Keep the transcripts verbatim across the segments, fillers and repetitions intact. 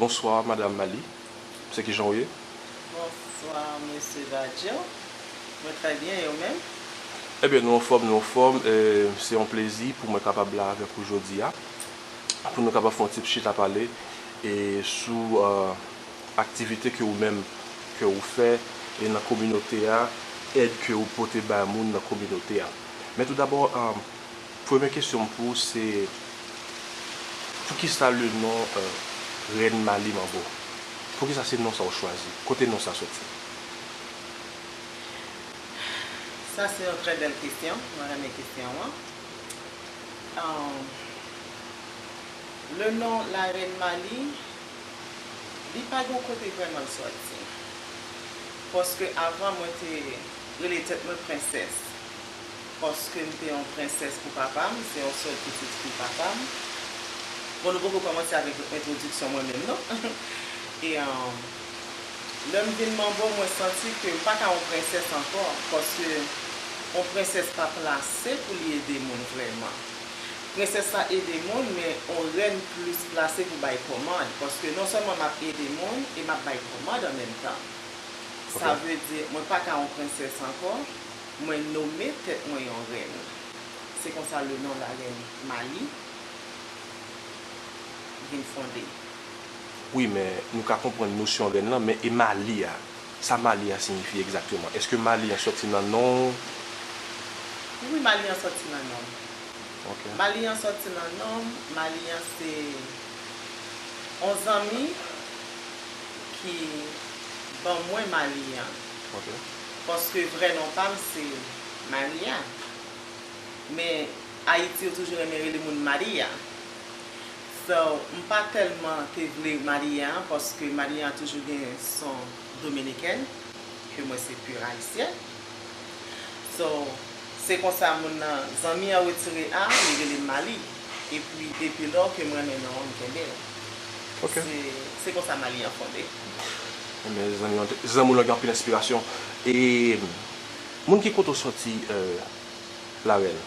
Bonswa, Madam Mali. Se kijan w ye? Bonswa, Mesye Badio. Mwen trè byen, e ou menm? Ebyen, nou anfòm, nou anfòm. E, se yon plezi pou mwen kapab la avèk ou jodi a, pou nou kapab fè yon ti chita pale e sou e, aktivite ke ou menm ke ou fè e nan kominote a, èd ke ou pote bay moun nan kominote a. Men toudabò, e, premye kesyon m pou ou se poukisa le non e, Rèn Mali Manbo? Poukisa se non sa ou chwazi? Kote non sa soti? Sa se yon trè bèl kesyon. Mwen renmen kesyon an. Um, le non La Reine Mali, li pa gen yon kote vrèman l sòti. Paske avan mwen te rele tèt mwen prensès. Paske m te yon prensès pou papa m, se yon sèl pitit fi papa m. Bon, nou poko kòmanse avèk entwodiksyon mwen menm, non? E, um, lè m vin manbo, mwen santi ke m pa ka yon prensès ankò, paske yon prensès pa plase pou li ede moun vrèman. Prensès la ede moun, men yon rèn plis plase pou bay kòmand, paske non sèlman m ap ede moun, e m ap bay kòmand an menm tan. Sa vle di, mwen pa ka yon prensès ankò, mwen nome tèt mwen yon rèn. Se konsa le non La Reine Mali vin fonde. Wi, men nou ka konprann nosyon rèn lan, men e Mali a? Sa Mali a siyifi egzakteman? Èske Mali an sòti nan non w? Wi, Mali an sòti nan non m. Ok. Mali an sòti nan non m. Mali an se yon zanmi ki ban mwen Mali an. Ok. Paske vrè non pa m se Maria. Men Ayiti yo toujou renmen rele moun Maria. So, m pa tèlman te vle Maria an, paske Maria an toujou gen son dominikèn, ke mwen se pur ayisyen. So, se konsa moun nan, zanmi an retire a, li rele m Mali. Epi depi lò ke m renmen non an, m kenbe l. Ok. Se, se konsa Mali an fonde. Ebyen, zanmi an te- zanmi w lan gen anpil enspirasyon. E moun ki kote w sòti, e, Larèn?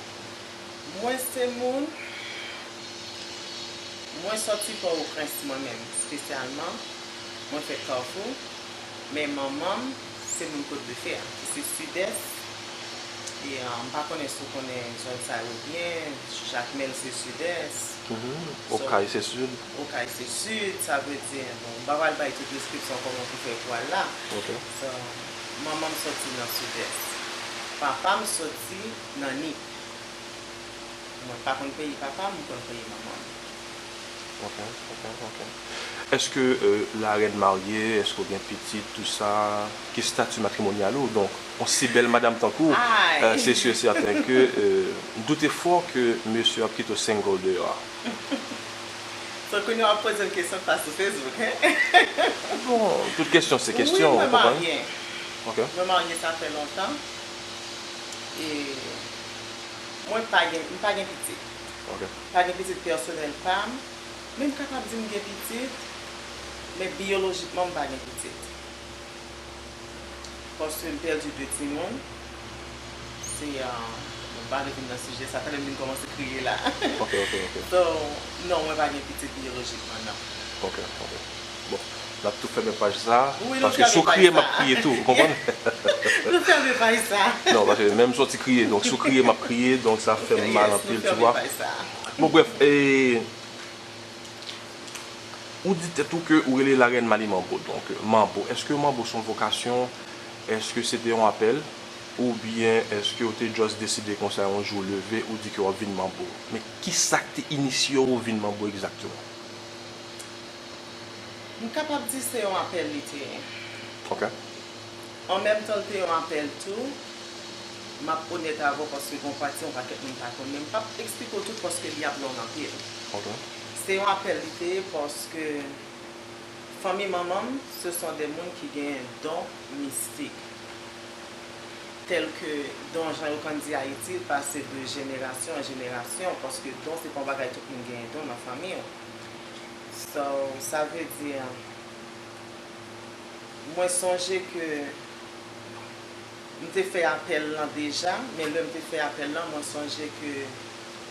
Mwen se moun, mwen sòti Pòtoprens mwen menm, espesyalman. Mwen fèt Kafou, men manman m se moun Côte de Fer, ki se Sidès. E, e, m pa konnen si w konnen zòn sa yo byen, Jakmèl se Sidès. Mhm. Okay se Sid. Okay se Sid, sa vle di, bon, m pa pral bay tout deskripsyon kòman pou fè pou al la. Ok. So, manman m sòti nan Sidès. Papa m sòti nan Nip. Mwen pa konn peyi papa m, m konn peyi manman m. Ok, ok, ok. Èske, e, Larèn marye? Èske w gen pitit, tou sa? Ki stati matrimonyal ou? Donk, yon si bèl madanm tankou w, Ay! e, se si e sèten ke, e, m doute fò ke mesye ap kite w single deyò a. So, kounye a w ap poze m kesyon k pa sou Facebook, hein? Bon, tout kesyon se kesyon, Wi, ou mwen konprann? Marye. Ok. Mwen marye, sa fè lontan. E mwen pa gen, m pa gen pitit. Ok. Pa gen pitit pèsonèl pa m. Men m kapab di m gen pitit, men biyolojikman m pa gen pitit. Paske m pèdi de timoun. Se, e, bon, m pa vle vin nan sijè sa, talè m vin kòmanse kriye la. Ok, ok, ok. So, non, mwen pa gen pitit biyolojikman, non. Ok, ok. Bon, n ap tou fèmen paj sa, Wi, nou paske si w fèmen paj kriye, m sa. ap kriye tou, ou konprann? Nou fèmen paj sa. Non, paske menm si w ti kriye, donk si w kriye, m ap kriye, donk sa fè m mal Yes, anpil, nou tu fèmen vois. paj sa. Bon, bref, e, ou di tèt ou ke ou rele Larèn Mali Manbo. Donk, Manbo, èske Manbo se yon vokasyon? Èske se te yon apèl? Oubyen èske ou te just deside konsa yon jou leve, ou di ke w ap vin Manbo? Men ki sa k te inisye w vin Manbo egzakteman? M kapab di se yon apèl li te ye. Ok. An menm tan, l te yon apèl tou. M ap onèt avè w paske gen yon pati yon pakèt moun pa konn, men m p ap eksplike w tout paske li ap long anpil. Ok. Se yon apèl li te ye paske fanmi manman m, se son de moun ki gen don mistik. Tèl ke don, jan yo konn di Ayiti, l pase de jenerasyon an jenerasyon, paske don se pa yon bagay tout moun genyen don nan fanmi w. So, sa vle di, mwen sonje ke m te fè apèl lan deja, men lè m te fè apèl lan, mwen sonje ke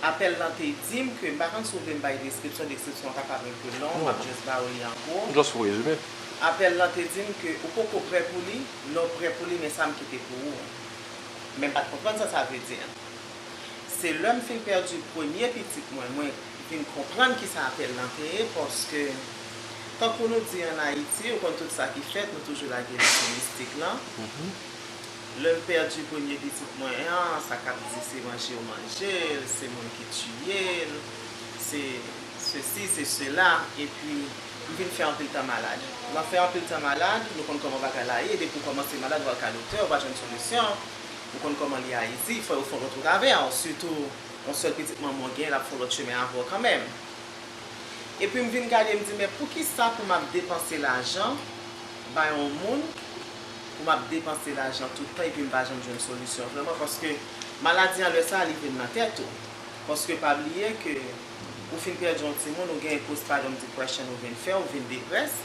Apèl lan te di m ke, m pa konn si w vle m bay deskripsyon, deskripsyon an kapab enpe long, m ap just ba w li an gwo. Just fè yon rezime. Apèl lan te di m ke ou poko prè pou li, lè w prè pou li, men sa m kite pou ou. Men m pa t konprann sa sa vle di. Se lè m fin pèdi premye pitit mwen, mwen vin konprann kisa apèl lan te ye, paske tankou nou di ann Ayiti, ou konn tout sa ki fèt, nou toujou lage l sou mistik lan. Lè m pèdi premye pitit mwen an, sa k ap di se manje yo manje l, se moun ki tiye l, se sesi, se sela, epi m vin fè anpil tan malad. Lè w fè anpil tan malad, nou konn kòman bagay la ye, depi w kòmanse malad, w al ka doktè, ou pa jwenn solisyon, ou konn kòman li a izi, fò yo fè yon lòt wout avè w, sitou yon sèl pitit manman w gen, l ap fè yon lòt chemen avè w kanmenm. Epi m vin gade, m di, men poukisa pou m ap depanse lajan bay yon moun, pou m ap depanse lajan tout tan, epi m pa janm jwenn solisyon vrèman, paske maladi an lè sa a, li vin nan tèt ou. Paske pa bliye ke ou fin pèdi yon timoun, ou gen postpartum depression, ou vin fè, ou vin deprès.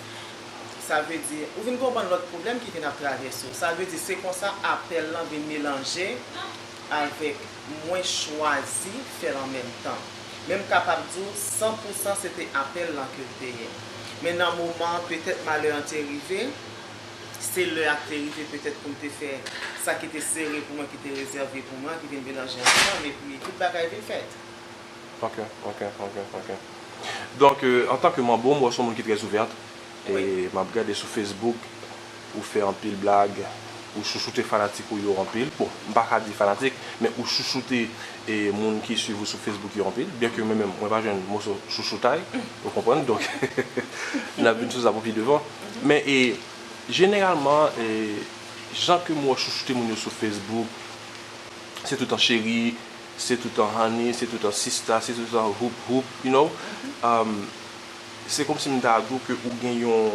Sa vle di, ou vin gen yon bann lòt pwoblèm ki vin ap travèse w. Sa vle di, se konsa apèl lan vin melanje avèk mwen chwazi fè l an menm tan. Men m kapab di w, san pou san se te apèl lan ke l te ye. Men nan moman an, petèt malè an te rive, se lè a k te rive petèt pou m te fè sa ki te sere pou mwen, ki te rezève pou mwen, ki vin melanje ansanm, epi tout bagay vin fèt. Ok, ok, ok, ok. Donk, euh, antanke manbo, m wè w se yon moun ki trè ouvèt. E m ap gade sou Facebook, ou fè anpil blag, ou chouchoute fanatik ou yo anpil. Bon, m pa ka di fanatik, men ou chouchoute e moun ki swiv ou sou Facebook yo anpil. Byen ke mwen menm, mwen pa jwenn moso chouchoutay, ou konprann? Donk, n ap vin sou sa pou pi devan. Men, e, jeneralman, e, jan ke m wè w chouchoute moun yo sou Facebook, se toutan cheri, se toutan honey, se toutan sista, se toutan hoop hoop, you know. Um, se kòmsi m ta di w ke ou gen yon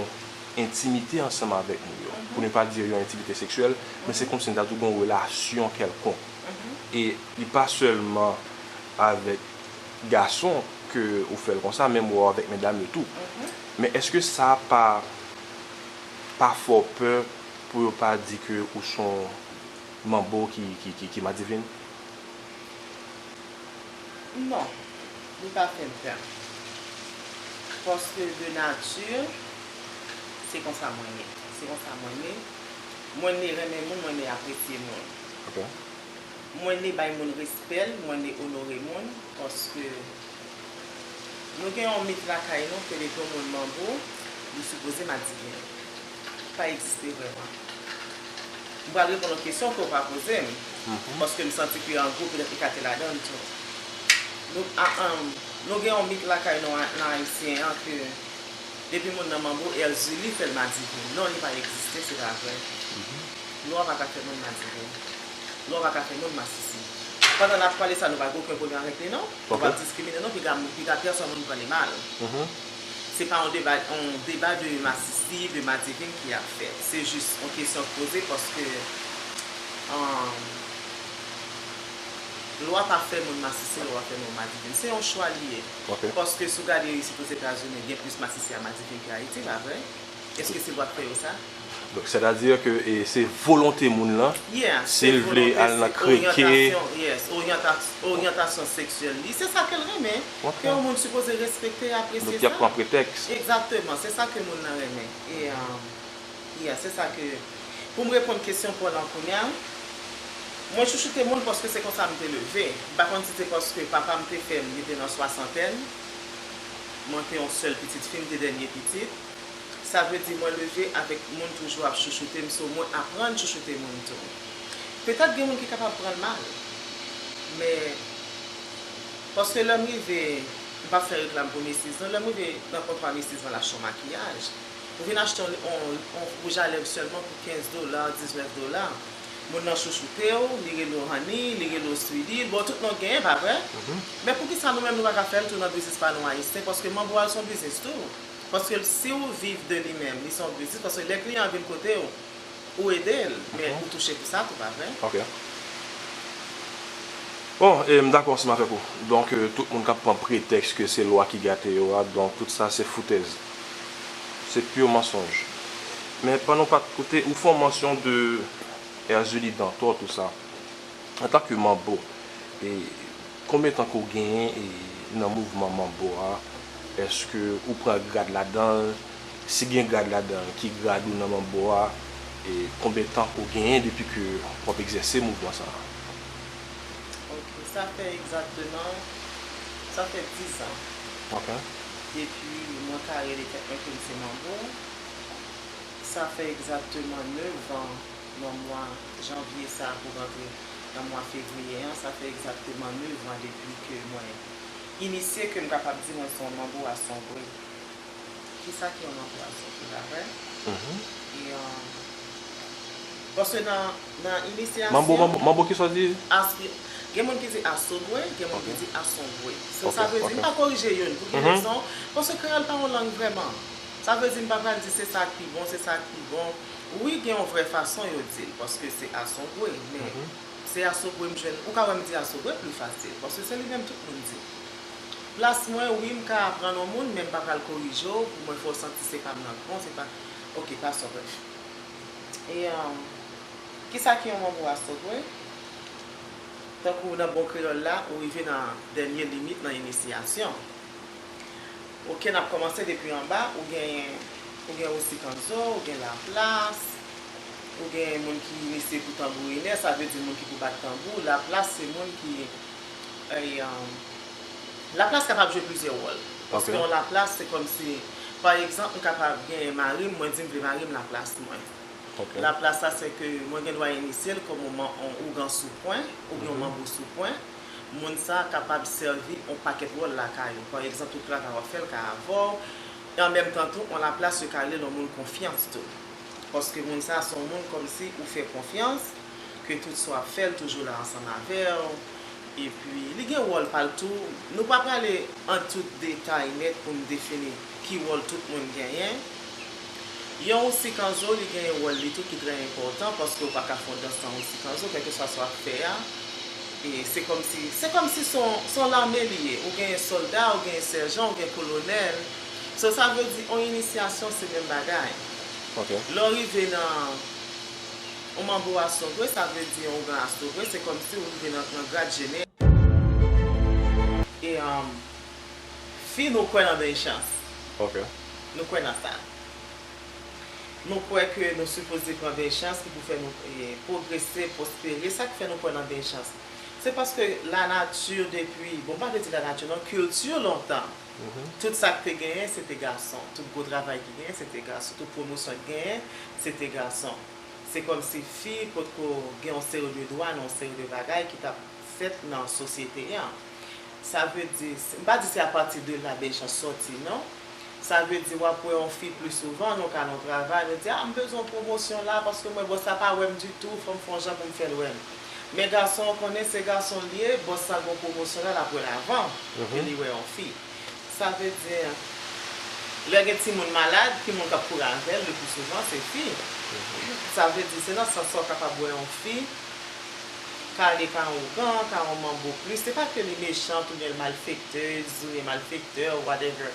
entimite ansanm avèk moun yo. Pou ne pa di yon entimite seksyèl, men se kòmsi m ta di w gen yon relasyon kèlkonk. E li pa sèlman avèk gason ke ou fè l konsa, men m wè w avèk medam yo tou. Men èske sa pa, pa fè w pè pou yo pa di ke ou se yon manbo ki, ki, ki, ki madivin? Non, li pa fè m pè. Paske de nati, se konsa mwen ye. Se konsa mwen ye. Mwen ne renmen moun, mwen ne apresye moun. Ok. Mwen ne bay moun respè l, mwen ne onore moun, paske nou gen yon mit lakay nou ke depi yon moun manbo, li sipoze madiven. Pa egziste vrèman. M pral reponn yon kesyon ke w pa poze m, paske m santi ke an gwo petèt li ka te ladan l tou. Nou, a, an, nou gen yon mit lakay nou a, nan ayisyen an ke depi moun nan manbo, Èzili fè l madiven. Non, li pa egziste, se pa vre. Lwa pa ka fè moun madiven. Lwa pa ka fè moun masisi. Pandan n ap pale sa, nou pa gen okenn pwoblèm avèk li, non. Nou p ap diskrimine, non, piga, piga pèsòn moun pran li mal. Se pa yon deba, yon deba de masisi, de madivin ki ap fèt. Se jis yon kesyon k poze paske, um, lwa pa fè moun masisi, lwa fè moun madivin. Se yon chwa li ye. Paske si w gade isit Ozetazini, gen plis masisi a madivin ke Ayiti, pa vre? Èske se lwa k fè yo sa? Donk, sètadi ke, e, se volonte moun lan, si l vle al nan kreke. Yes, oryantas-, oryantasyon seksyèl li, se sa ke l renmen. Ke yon moun sipoze respekte, apresye sa. Donk, y ap pran pretèks. Egzakteman, se sa ke moun nan renmen. E, um, yeah, se sa ke, pou m reponn kesyon pa w lan kounye a, mwen chouchoute moun paske se konsa m te leve. M pa konn si se paske papa m te fè m, li te nan swasantèn. Mwen te yon sèl pitit fi, m te dènye pitit. Sa vle di mwen leve avèk moun toujou ap chouchoute m, so mwen aprann chouchoute moun tou. Petèt gen moun ki kapab pran l mal, men paske lè m rive, m p ap fè reklam pou Misiz non, lè m rive nan kontwa Misiz lan, l ap se yon makiyaj. Ou vin achte yon, yon, yon wouj a lèv sèlman pou kenz dola, diznèf dola. Moun nan chouchoute w, li rele w honey, li rele w sweetie, l ba w tout non w genyen, pa vre? Men poukisa nou menm nou pa ka fè l tou nan biznis pa nou ayisyen? Paske manbo a se yon biznis tou. Paske si w viv de li menm, li se yon biznis, paske lè kliyan an vin kote w, ou ede l, men ou touche pou sa tou, pa vre? Ok. Bon, e, m dakò ansanm avèk ou. Donk, e, tout moun k ap pran pretèks ke se lwa ki gate yo a, donk tout sa se foutèz. Se pure mensonge. Men pandan w pa t koute, ou fè yon mansyon de Erzulie Dantor, tou sa. Antanke manbo, e, Konbyen tan ke w genyen e nan mouvman Manbo a? Èske ou pran grad ladan l? Si gen grad ladan l, ki grad ou nan Manbo a? E konbyen tan ke w genyen depi ke w ap egzèse mouvman sa a? Ok, sa fè egzakteman, sa fè dizan. Ok. Depi mwen ka rele tèt mwen ke m se Manbo, sa fè egzakteman nevan nan mwa janvye sa a pou rantre nan mwa fevriye an, sa fè egzakteman nevan depi ke mwen inisye, ke m kapab di mwen se yon Manbo asonbre. Kisa ki yon Manbo asonbre, daprè? Mhm. E, um, paske nan, nan inisyasyon. Manbo, manbo, manbo kisa w di? Gen moun ki di asogwe, gen moun ki di asonbre. So, sa vle di, m pa korije youn. Pou ki rezon? Paske kreyòl pa yon lang vrèman. Sa vle di, m pa pral di se sa k pi bon, se sa k pi bon. Wi, gen yon vrè fason yo di l, paske se asogwe, men se asogwe m jwenn. Ou ka wè m di asogwe pli fasil, paske se li menm tout moun di. Plas mwen, wi, m ka aprann yon moun, men m pa pral korije w pou mwen fè w santi se pa m nan k bon, se pa. Ok, pa asogwe. E, um, kisa ki yon Manbo asogwe? Tankou nan bon kreyòl la, ou rive nan dènye limit nan inisyasyon. Ok, n ap kòmanse depi anba, ou gen, ou gen Osikanzo, ou gen Laplas, ou gen moun ki inisye pou tanbourinè, sa vle di moun ki pou bat tanbou. Laplas se moun ki, e, um, Laplas kapab jwe plizyè wòl. Paske yon Laplas, se kòmsi, pa egzanp, m kapab gen mari m, mwen di m vle mari m Laplas mwen. Laplas sa, se ke mwen gen dwa inisye l kòm yon man-, yon ougan sou pwen, oubyen yon manbo sou pwen. Moun sa a kapab sèvi yon pakèt wòl lakay ou. Pa egzanp, tout travay w ap fè, l ka avè w. E an menm tan tou, yon Laplas, yo ka rele l yon moun konfyans tou. Paske moun sa a se yon moun kòmsi ou fè konfyans, ke tout sa w ap fè, l toujou la ansanm avè w. Epi, li gen wòl pa l tou. Nou pa prale an tout detay nèt pou n defini ki wòl tout moun genyen. Yon Osikanzo, li genyen wòl li tou ki trè enpòtan, paske w pa ka fè yon dans san Osikanzo, kèlkeswa sa w ap fè a. E se kòmsi, se kòmsi se yon, se yon lame li ye. Ou genyen sòlda, ou genyen sèjan, ou gen kolonèl. So, sa vle di, yon inisyasyon, se menm bagay. Lè w rive nan yon manbo asogwe, sa vle di yon ougan asogwe, se kòmsi ou rive nan, nan grad jeneral. E, um, fi, nou kwè nan benchans. Ok. Nou kwè nan sa. Nou kwè ke nou sipoze pran benchans ki pou fè nou, e, pwogrese, pwospere. Sa k fè nou kwè nan benchans? Se paske lanati depi, bon, m pa vle di lanati non, kilti lontan, tout sa k te genyen, se te gason. Tout gwo travay ki genyen, se te gason. Tout pwomosyon ki genyen, se te gason. Se kòmsi fi potko gen yon seri de dwa nan yon seri de bagay ki t ap fèt nan sosyete a. Sa vle di, m pa di se apati de la benchans sòti, non. Sa vle di, w ap wè yon fi pli souvan, nan yon ka nan yon travay, yo di, a, m bezwen yon pwomosyon la, paske mwen, bòs la pa wè m ditou, fò m fè yon jan pou m fè l wè m. Men gason an konnen se gason l ye, bòs la gen yon pwomosyon la, l ap wè l avan ke li wè yon fi. Sa vle di, lè gen timoun malad, ki moun k ap kouri avè l le pli souvan, se fi. Sa vle di, se nan sans sa w kapab wè yon fi ka ale ka yon ougan, ka yon manbo plis. Se pa ke li mechant oubyen l malfektèz oubyen malfektè, whatever.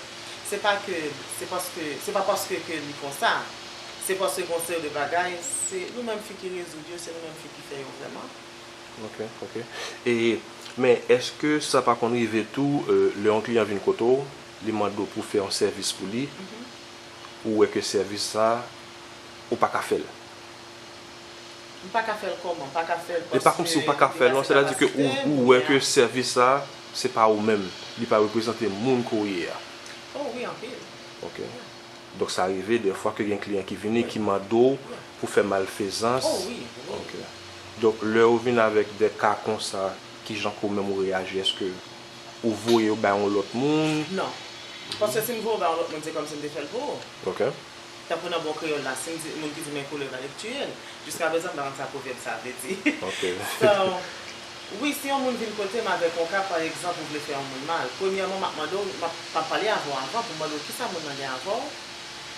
Se pa ke, se paske, se pa paske ke li konsa. Se paske gen yon seri de bagay, se nou menm fi ki rezoud yo, se nou menm fi ki fè yo vrèman. Ok, ok. E, men èske sa pa konn rive tou, e, lè yon kliyan vin kote w, li mande w pou fè yon sèvis pou li, ou wè ke sèvis sa, ou pa ka fè l? M pa ka fè l kòman? M pa ka fè l paske... E pa kòmsi ou pa ka fè l, non, sètadi ke ou, ou wè ke sèvis sa, se pa ou menm, li pa reprezante moun ke w ye a. Oh, wi, anpil. Ok. Donk, sa rive dèfwa ke gen kliyan ki vini, ki mande w pou fè malfezans. Oh, wi, wi. Ok. Donk, lè yo vin avèk de ka konsa, kijan ke ou menm ou reyaji? Èske ou voye yo bay yon lòt moun? Non. Paske si m voye yo bay yon lòt moun, se kòmsi m te fè l pou ou. Ok. Tankou nan bon kreyòl la, si m di, moun ki di men koulèv a, li k tiye l. Jiskaprezan, m pa konn sa pwovèb sa a vle di. Ok. So, wi, si yon moun vin kote m avèk yon ka, pa egzanp, ou vle fè yon moun mal, premyèman, m ap mande w, m ap, m ap pale avè w avan pou m mande w kisa moun nan gen avè w.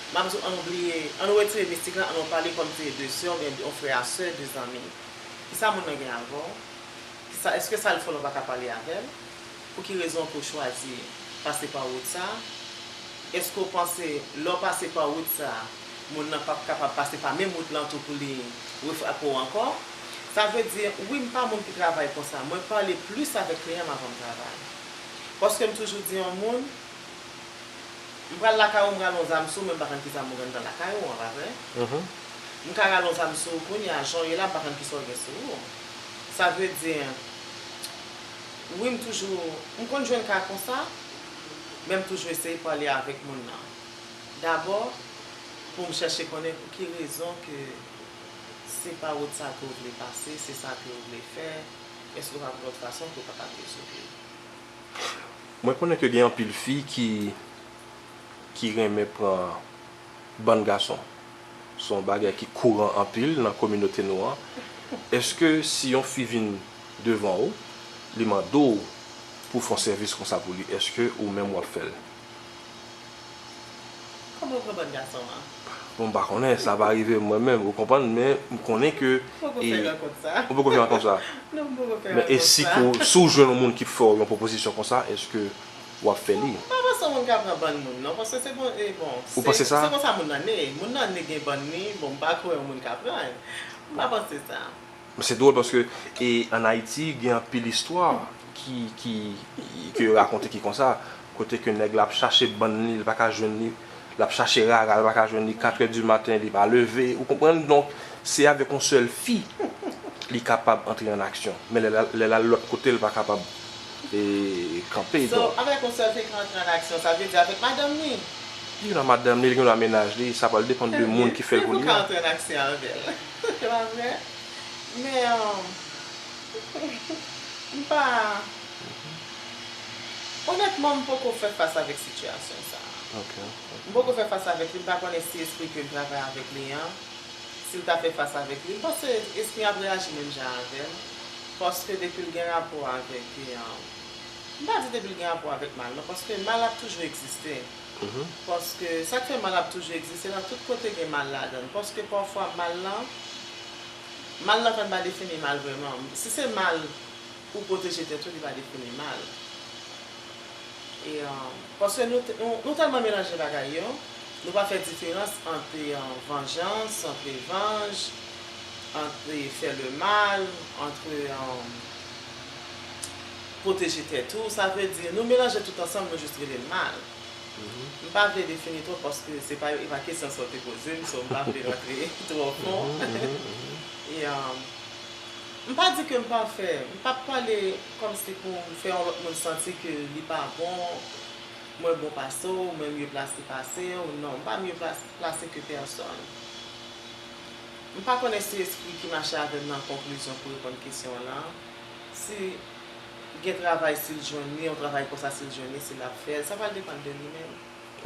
M ap di w, ann nou bliye, ann nou retire mistik la, ann nou pale kòmsi de sè oubyen yon frè a sè, de zanmi. Kisa moun nan gen avè w? Kisa, èske sa l fè w la w pa ka pale avè l? Pou ki rezon ke w chwazi pase pa wout sa a? Èske w panse lè w pase pa wout sa a, moun nan p ap kapab pase pa menm wout lan tou pou li refrape w ankò? Sa vle di, wi, m pa moun ki travay konsa. Mwen pale plis avèk kliyan m avan m travay. Paske m toujou di yon moun, m pral lakay ou, m rale yon zam sou ou, men m pa konn ki zam ou gen anndan lakay ou an, pa vre? M ka rale yon zam sou ou kounye a, jan w ye la, m pa konn kisa w gen sou ou. Sa vle di, wi, m toujou, m konn jwenn ka konsa, men m toujou eseye pale avèk moun nan. Dabò, pou m chèche konnen pou ki rezon ke se pa wout sa ke w vle pase, se sa ke w vle fè, èske w pa gen lòt fason ke w kapab rezoud li? Mwen konnen ke gen anpil fi ki ki renmen pran bann gason. Se yon bagay ki kouran anpil nan kominote nou an. Èske si yon fi vin devan ou, li mande w pou w fè yon sèvis konsa pou li, èske ou menm w ap fè l? Kòman w pran bann gason an? Bon, m pa konnen, sa pa rive mwen menm, ou konprann, men m konnen ke Ou poko fè rankont sa. Ou poko fè rankont sa. Non, m poko fè Men e rankont si sa. Ou, si w jwenn yon moun ki fè w yon pwopozisyon konsa, èske w ap fè li? M pa panse yon moun ka pran bann moun, non, paske se bon, e bon, Ou panse sa? Se konsa moun nan ne. Moun nan ne gen bann li, bon, m pa kwè yon moun ka pran. M pa panse sa. Se dwòl paske e, ann Ayiti, gen anpil istwa ki, ki, ke yo rakonte ki konsa, kote ke nèg la ap chache bann li, li pa ka jwenn li, l ap chache rara, li pa ka jwenn li, katrè di maten, li pa leve, ou konprann? Donk, se avèk yon sèl fi li kapab antre an aksyon. Men lè l al, lè l al lòt kote, li pa kapab e, kanpe. So, avèk yon sèl fi ki antre an aksyon, sa vle di avèk madanm li. Li gen dwa madanm li, li gen dwa mennaj li, sa pral depann de moun ki fè l Li pou kounye ka a. Antre an aksyon avè l. Se pa vre? Men, um, m pa, onètman, m poko fè fas avèk sitiyasyon sa a. Ok. M poko fè fas avèk li, m pa konnen si espri ke m travay avèk li an, si l ta fè fas avèk li. M panse espri ap reyaji menm jan avè m, paske depi l gen rapò avèk, um, m pa di depi l gen rapò avèk mal, non, paske mal ap toujou egziste. Paske sa k fè mal ap toujou egziste, nan tout kote gen mal ladan l. Paske pafwa mal lan, mal lan konn pa defini mal vrèman. Si se mal ou pwoteje tèt ou, li pa defini mal. E, um, paske nou, nou, nou tèlman melanje bagay yo, nou pa fè diferans ant, um, vanjans, ant revanj, ant fè le mal, ant, um, pwoteje tèt ou. Sa vle di, nou melanje tout ansanm, nou jis rele l mal. M pa vle defini twòp paske se pa, e pa kesyon sa w te poze m, so m pa vle rantre twò fon. E, um, m pa di ke m pafè, m p ap pale kòmsi pou m fè yon lòt moun santi ke li pa bon, mwen bon pase w, mwen mye plase pase w, non, m pa mye plas-, plase ke pèsòn. M pa konnen si espri ki mache avè m nan konklizyon pou reponn kesyon w lan, si gen travay, si l jwenn li, yon travay konsa, si l jwenn li, si l ap fè l, sa pral depann de li menm.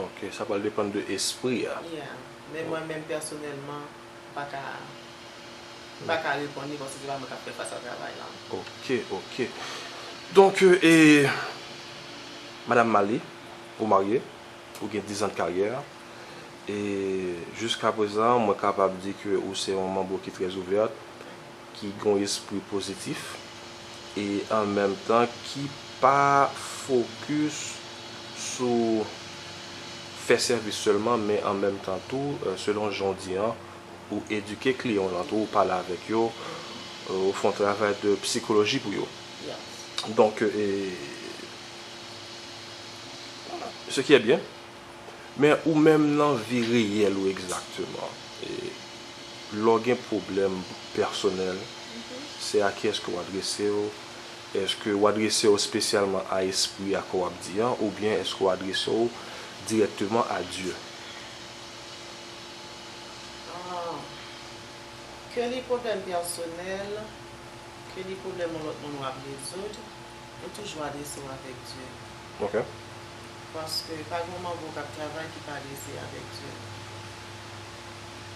Ok, sa pral depann de espri a. Yeah. Men mwen menm pèsonèlman, m pa ka, m pa ka reponn li paske se pa mwen k ap fè fas a travay lan. Ok, ok. Donk, e, Madanm Marly, ou marye, ou gen diz an de karyè, e jiskaprezan, mwen kapab di ke ou se yon manbo ki trè ouvèt, ki gen yon espri pozitif, e an menm tan ki pa fokis sou fè sèvis sèlman, men an menm tan tou, e, selon jan w di an, ou edike kliyan w lan tou, ou pale avèk yo, e, ou fè yon travay de psikoloji pou yo. Donk, e, ce qui est bien, men ou menm nan vi reyèl ou egzakteman, e, lè w gen pwoblèm pèsonèl, se a kiyès ke w adrese w? Èske w adrese w espesyalman a espri a ke w ap di an, oubyen èske w adrese w dirèkteman a Dye? Ah, ke li pwoblèm pèsonèl, ke li pwoblèm yon lòt moun w ap rezoud, ou toujou adrese w avèk Dye. Ok. Paske pa gen yon manbo k ap travay ki pa adrese avèk Dye.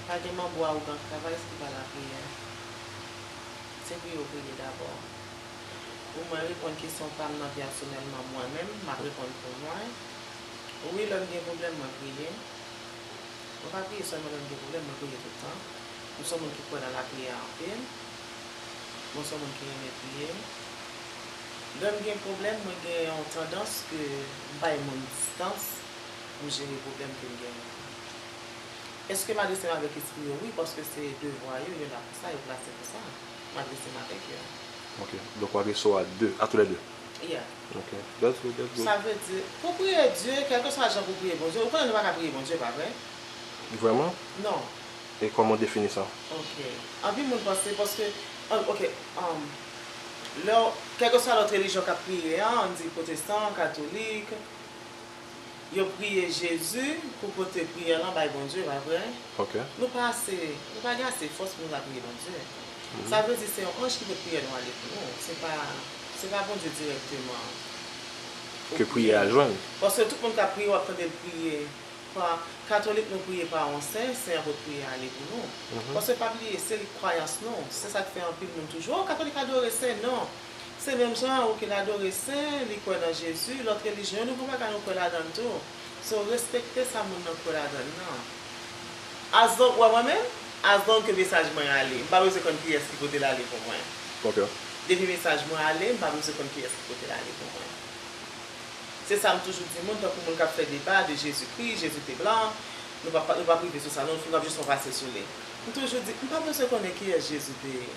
Pa gen manbo awogan k travay ki pa lapriyè. Se pou yo priye dabò. Pou mwen reponn kesyon pa m nan pèsonèlman mwen menm, m ap reponn pou mwen. Wi, lè m gen pwoblèm, mwen priye. Mwen pa priye sèlman lè m gen pwoblèm, mwen priye tout tan. M se yon moun ki kwè nan lapriyè anpil. Mwen se yon moun ki renmen priye. Lè m gen pwoblèm, mwen gen yon tandans ke m bay moun distans pou m jere pwoblèm ke m genyen. Èske m adrese m avèk espri yo? Wi, paske se devwa yo, yo la pou sa, yo plase pou sa. adrese m avèk yo. Ok. Donk, w adrese w a de, a tou lè de. Yeah. Ok. That's good, that's good. Sa vle di, pou priye Dye, kèlkeswa jan pou priye Bondye, ou konnen nou pa ka priye Bondye, pa vre? Vrèman? Non. E kòman w defini sa? Ok. Anpil moun panse, paske, an- ok, um, lè, kèlkeswa lòt relijyon k ap priye a, ann di pwotestan, katolik, yo priye Jezi pou pote priyè lan bay Bondye, pa vre? Ok. Nou pa ase, nou pa gen ase fòs pou nou ta priye Bondye. Sa vle di se yon anj ki pote priyè nou ale pou nou. Se pa, se pa Bondye dirèkteman. Ke priyè a jwenn. Paske tout moun k ap priye, w ap tande l priye. Pa, katolik nou priye pa yon sen, sen an pot priye ale pou nou. Paske pa bliye, se lit kwayans nou. Se sa k fè anpil moun toujou, oh, katolik adore sen, non. Se menm jan, oke, l adore sen, li kwè nan Jezi, lòt relijyon yo, nou gon bagay nou kwè ladan l tou. So, respekte sa moun nan kwè ladan l nan. As long, w wè mwen menm, as long ke mesaj mwen ale, m pa bezwen konn kiyès ki pote l ale pou mwen. Ok. Depi mesaj mwen ale, m pa bezwen konn kiyès ki pote l ale pou mwen. Se sa m toujou di moun, tankou moun k ap fè deba de Jezikri, Jezi te blan, nou p ap, nou p ap rive sou sa, non, nou ap jis fè yon pase sou li. M toujou di, m pa bezwen konnen kiyès Jezi te ye.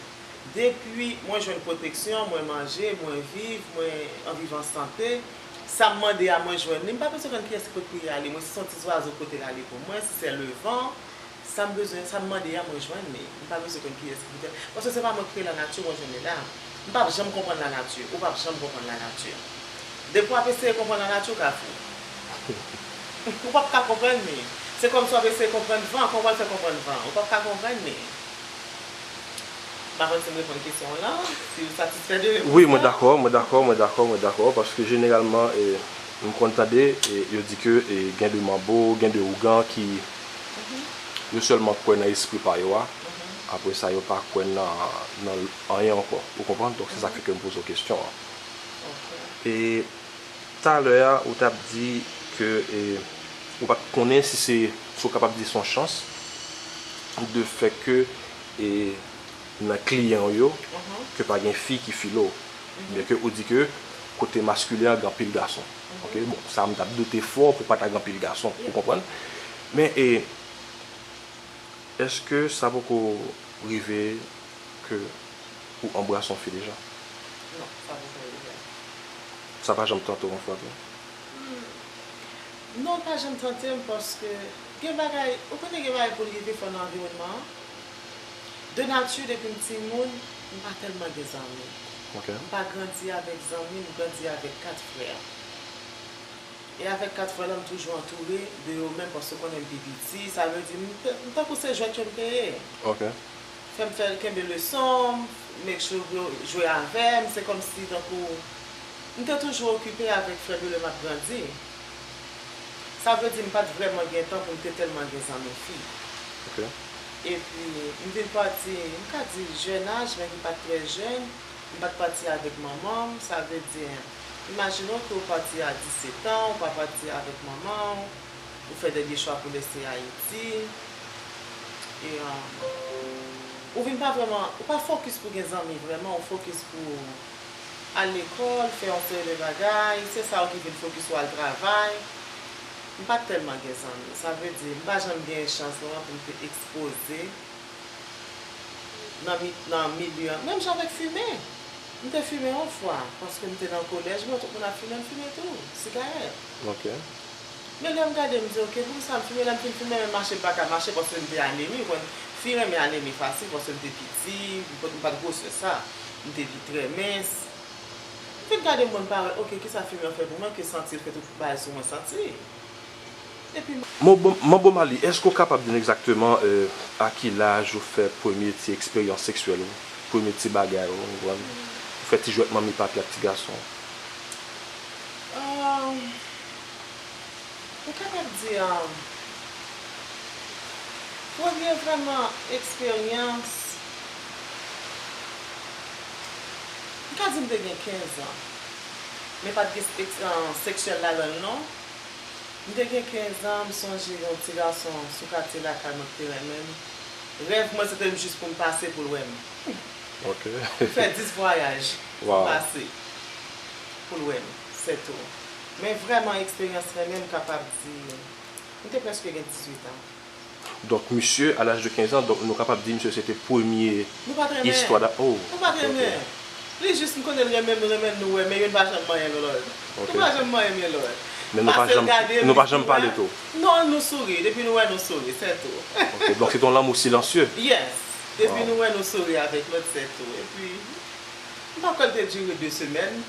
Depi mwen jwenn pwoteksyon, mwen manje, mwen viv, mwen an viv an sante, sa m mande a mwen jwenn li, m pa bezwen konn kiyès ki pot priye ale, mwen si se yon ti zwazo pote l ale pou mwen, si se levan, sa m bezwen, sa m mande a mwen jwenn li, m pa bezwen konn kiyès ki pote l, paske se pa mwen k kreye lanati, mwen jwenn li la. M p ap janm konprann lanati, ou p ap janm konprann lanati. Depi w ap eseye konprann lanati, ou ka fou. Ou p ap ka konprann li. Se kòmsi w ap eseye konprann van, kòman w pral fè konprann van? Ou p ap ka konprann li. M pa konn si m reponn kesyon w lan, si w satisfè de repons lan. Wi, mwen dakò, mwen dakò, mwen dakò, mwen dakò, paske jeneralman, e, m konn tande, e, yo di ke, e, gen de manbo, gen de ougan ki, yo sèlman kwè nan espri pa yo a, apre sa yo pa kwè nan, nan anyen ankò. Ou konprann? Donk, se sa k fè ke m poze w kesyon an. Ok. E, Talè a, ou t ap di ke, e, ou pa t konnen si se, si w kapab di se yon chans, de fè ke, e, nan kliyan w yo, ke pa gen fi ki file w. Byen ke ou di ke kote maskilen an gen anpil gason. Ok, bon, sa m t ap doute fò pou pa ta gen anpil gason, ou konprann? Men, e, èske sa poko rive ke ou anbrase yon fi deja? Non, sa poko rive. Sa pa janm tante w yon fwa tou? Non, l pa janm tante m paske gen bagay, ou konnen gen bagay pou l rive fò nan anviwònman an. De nati, depi m timoun, m pa tèlman gen zanmi. Ok. M pa grandi avèk zanmi, m grandi avèk kat frè. E avèk kat frè la, m toujou antoure de yo menm paske w konnen m pi piti, sa vle di m, m tankou se jwèt yo m te ye. Ok. Fè m fè kenbe leson m, make sure yo jwe avè m, se kòmsi tankou m te toujou okipe avèk frè yo lè m ap grandi. Sa vle di m pa t vrèman gen tan pou m te tèlman gen zanmi fi. Ok. Epi, m vin pati, m ka di jèn aj, men ki pa t trè jèn, m pa t pati avèk manman m, sa vle di, imajine w ke w pati a disèt an, ou pa pati avèk manman w, ou fè dènye chwa pou lese Ayiti. E, um, ou vin pa vrèman, ou pa fokis pou gen zanmi vrèman, ou fokis pou al lekòl, fè yon seri de bagay, se sa w ki vin fokis ou al travay. M pa t tèlman gen zanmi, sa vle di, m pa janm gen chans lan pou m te ekspoze nan, mi, nan milye an. Menm jan avèk fimen. M te fimen yon fwa, paske m te nan kolèj, m wè tout moun ap fimen, m fimen tou, sigarèt. Ok. Men lè m gade, m di, oke, poukisa m fimen? Lè m fin fimen, men mache m pa ka mache, paske m te anemi, ou konn, fi renmen anemi fasil, paske m te piti, m pa, m pa t gwosè sa, m te trè mens. M fin gade, m wè m pa wè, oke, kisa fimen an fè pou mwen, ke santi l fè tout bagay sou mwen santi. Epi m Manbo, Manbo Mali, èske w kapab di n egzakteman, e, a ki laj ou fè premye ti eksperyans seksyèl ou, premye ti bagay ou, ou konprann? Ou fè ti jwèt manmi papi ak ti gason? Ahn, m kapab di, ahn, premye vrèman eksperyans, m ka di m te gen kenz an, men pa t gen eks-, ahn, seksyèl ladan l non. M te gen kenz an, m sonje yon ti gason sou katye lakay mwen ki te renmen m. Rèv mwen se te jis pou m pase pou l wè m. Ok. M fè dis vwayaj pou m Wow. pase pou l wè m, sètou. Men vrèman eksperyans renmen m kapab di, m te prèske gen dizuit an. Donk, misye, a laj de kenz an, donk, nou kapab di misye se te premye istwa da... Oh, nou pa t renmen. Li jis, m konnen l renmen m, nou renmen n, nou wè, men youn pa janm manyen lòt. Nou pa janm manyen lòt. Men nou pa janm, nou pa janm pale tou. Non, nou souri. Depi nou wè, nou souri, se tou. Ok, donk se te yon lanmou silansye. Yes. Depi nou wè, nou souri avèk lòt, se tou. Epi, m pa kwè l te dire de semèn.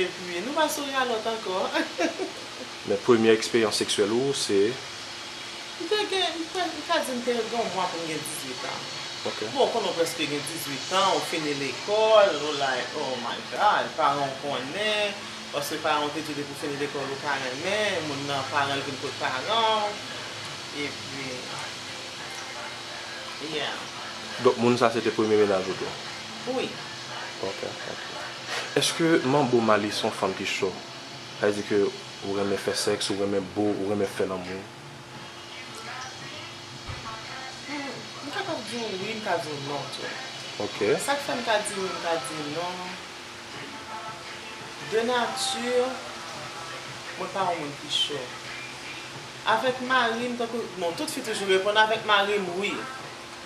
Epi, nou pa souri a lòt ankò. Men premyè eksperyans seksyèl ou, se? M te gen, m ka di m te gen yon mwa pou m gen dizuit an. Bon, ou konnen w prèske gen dizuit an, ou fini lekòl, ou like, oh my God, paran w konnen, paske paran w te di w depi w fini lekòl ou ka renmen, moun nan paran l vin kot paran w, epi, yeah. Donk, moun sa se te premye mennaj ou tou? Wi. Ok, ok. Èske manbo Mali se yon fanm ki cho? Sa vle di ke ou renmen fè sèks, ou renmen bo, ou renmen fè lanmou? Hmm, m kapab di w wi, m ka di w non tou. Ok. Sa k fè m ka di wi, m ka di non? De nati, mwen pa yon moun ki cho. Avèk mari m, tankou, bon, tout fi toujou reponn, avèk mari m, wi.